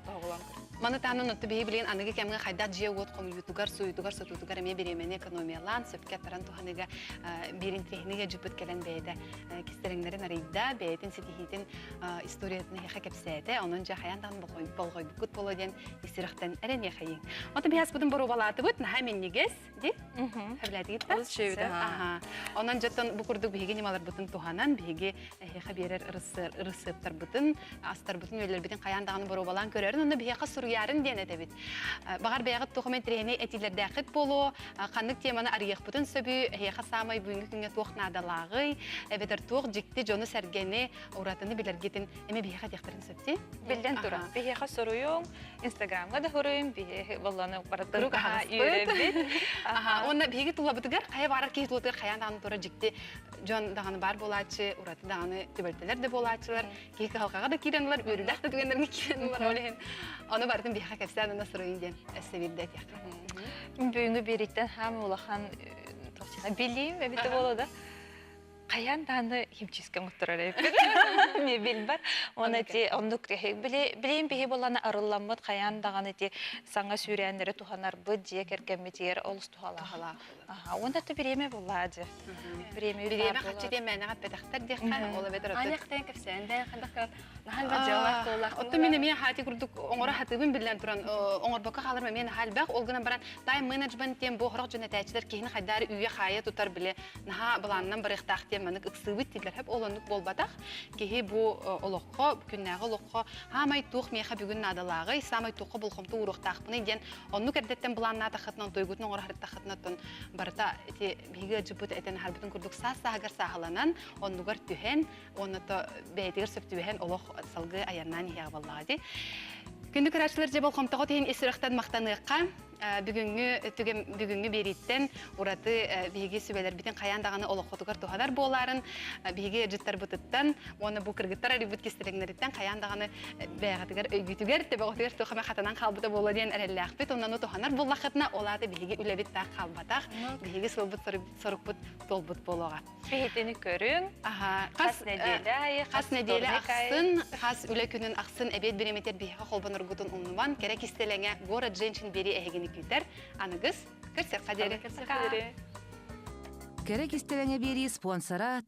Тоһоҕолоон көр.
Маны таһынан отто биһи билигин аныгы кэмҥэ хайдах дьиэ-уот хомуйуутугар, суйуутугар, сотуутугар эмиэ бириэмэни экономиялаан, сөпкө аттаран туһаныыга биир интириэһинэй дьыппыт кэлэн бэйэтэ кистэрэҥнэрин арыйда, бэйэтин ситиһиитин историятын эһиэхэ кэпсээтэ. Онон дьэ хайаан даҕаны болҕойбуккут буолуо диэн ис сүрэхтэн эрэниэхэйиҥ. Ото биһаспытын боруобалаатыбыт, наһаа минньигэс, ди? Хэбилээтигит да?
Олус үчүгэй
Аха. Онон дьоттон бу курдук биһиги ньымаларбытын туһанан, биһиги эһиэхэ биэрэр ырысыаптарбытын, астарбытын, үөллэрбитин хайаан даҕаны боруобалаан көрөрүн, онно биһиэхэ суруйаарын диэн этэбит. Баҕар бэйэҕит туох эмэ интэриэһинэй этиилэрдээххит буолуо, ханнык теманы арыйыахпытын сөбүй, эһиэхэ саамай бүгүҥҥү күҥҥэ туох наадалааҕый, эбэтэр туох дьикти дьону-сэргэни, уратыны билэргитин эмэ биһиэхэ этиэхтэрин сөп дии?
Биллэн турар, биһиэхэ суруйуҥ, Инстаграмҥа да суруйуҥ, биһи боллону барытын
Куруук
үөрэбит.
Уонна биһиги тулабытыгар хайа баарар киһи тулатыгар хайаан даҕаны тура дьикти дьон даҕаны баар буолааччы, ураты даҕаны түбэлтэлэр да буолааччылар, киһи кыһалҕаҕа да киирэн ылар, үөрүүлээх да түгэннэргэ киирэн ылар ол иһин. Ону барытын биһиэхэ кэпсээн уонна суруйун диэн өссө биирдэ этиэххэ.
Бүгүҥҥү биэрииттэн хаам улахан билиим эбитэ буолуо да. Хайаан дааны химчистка оҥотторор эбиппин. Мебель бар. Уонна ити оннук билиим биһи буоллана арылламмыт хайаан даҕаны ити саҥа сүүрээннэри туһанарбыт дьиэ кэргэммитигэр олус туһалаах. Аха, уонна то бириэмэ буллаа дьэ. Бириэмэ
Бириэмэ хаччы диэн мээнэҕэ эппэтэхтэр диэххэ, ол эбэтэр
Аня хтэн кэпсээн да хандах наһаа элбэх дьыалаах туоллаах.
Оттон мин эмиэ хаати курдук оҥоро хатыыбын биллэн туран оҥорбокко хааларым эмиэ наһаа элбэх. Ол гынан баран тайм-менеджмент диэн бу сорох дьон этээччилэр киһини хайдаар үүйэ-хаайа тутар биле наһаа былаанынан барыахтаах диэн маннык ыксыыбыт дииллэр. Хөп ол оннук буолбатах. Киһи бу олоххо, күннээҕи олоххо хаамай туох миэхэ бүгүн наадалааҕый, саамай туохха болҕомто ууруохтаахпыный диэн оннук эрдэттэн былааннаатаххытына, онтуйгутун оҥоро сырыттаххытына оттон барыта ити биһиги ыалдьыппыт этэн аһарбытын курдук саас-сааһыгар сааһыланан, оннугар түһэн, уонна то бэйэтигэр сөп түбэһэн олох салгыы айаннаан иһиэҕэ буоллаҕа дии. Күндү көрөөччүлэр дьэ болҕомтоҕо тиһин ис сүрэхтэн махтаныахха. Бүгүҥҥү түгэн бүгүҥҥү биэрииттэн ураты биһиги сүбэлэрбитин хайаан даҕаны олоххутугар туһанар буолаарын биһиги ыалдьыттарбытыттан уонна бу кыргыттар арыйбыт кистэлэҥнэриттэн хайаан даҕаны бэйэҕитигэр өйгүтүгэр төбөҕүтүгэр туох эмэ хатанан хаалбыта буолуо диэн эрэллээхпит. Онно туһанар буоллаххытына, ол аата биһиги үлэбит таах хаалбатах, биһиги сылбыт сорукпут туолбут буолуоҕа.
Биһитини көрүҥ.
Хас нэдиэлэ аайы, хас нэдиэлэ ахсын, хас үлэ күнүн ахсын эбиэт бириэмэтигэр биһиэхэ холбоноргутун умнуман, кэрэ кистэлэҥэ Город женщин биэрии эһигини күүтэр. Аныгыс көрсөххө диэри.
Кэрэ кистэлэҥэ биэрии спонсора.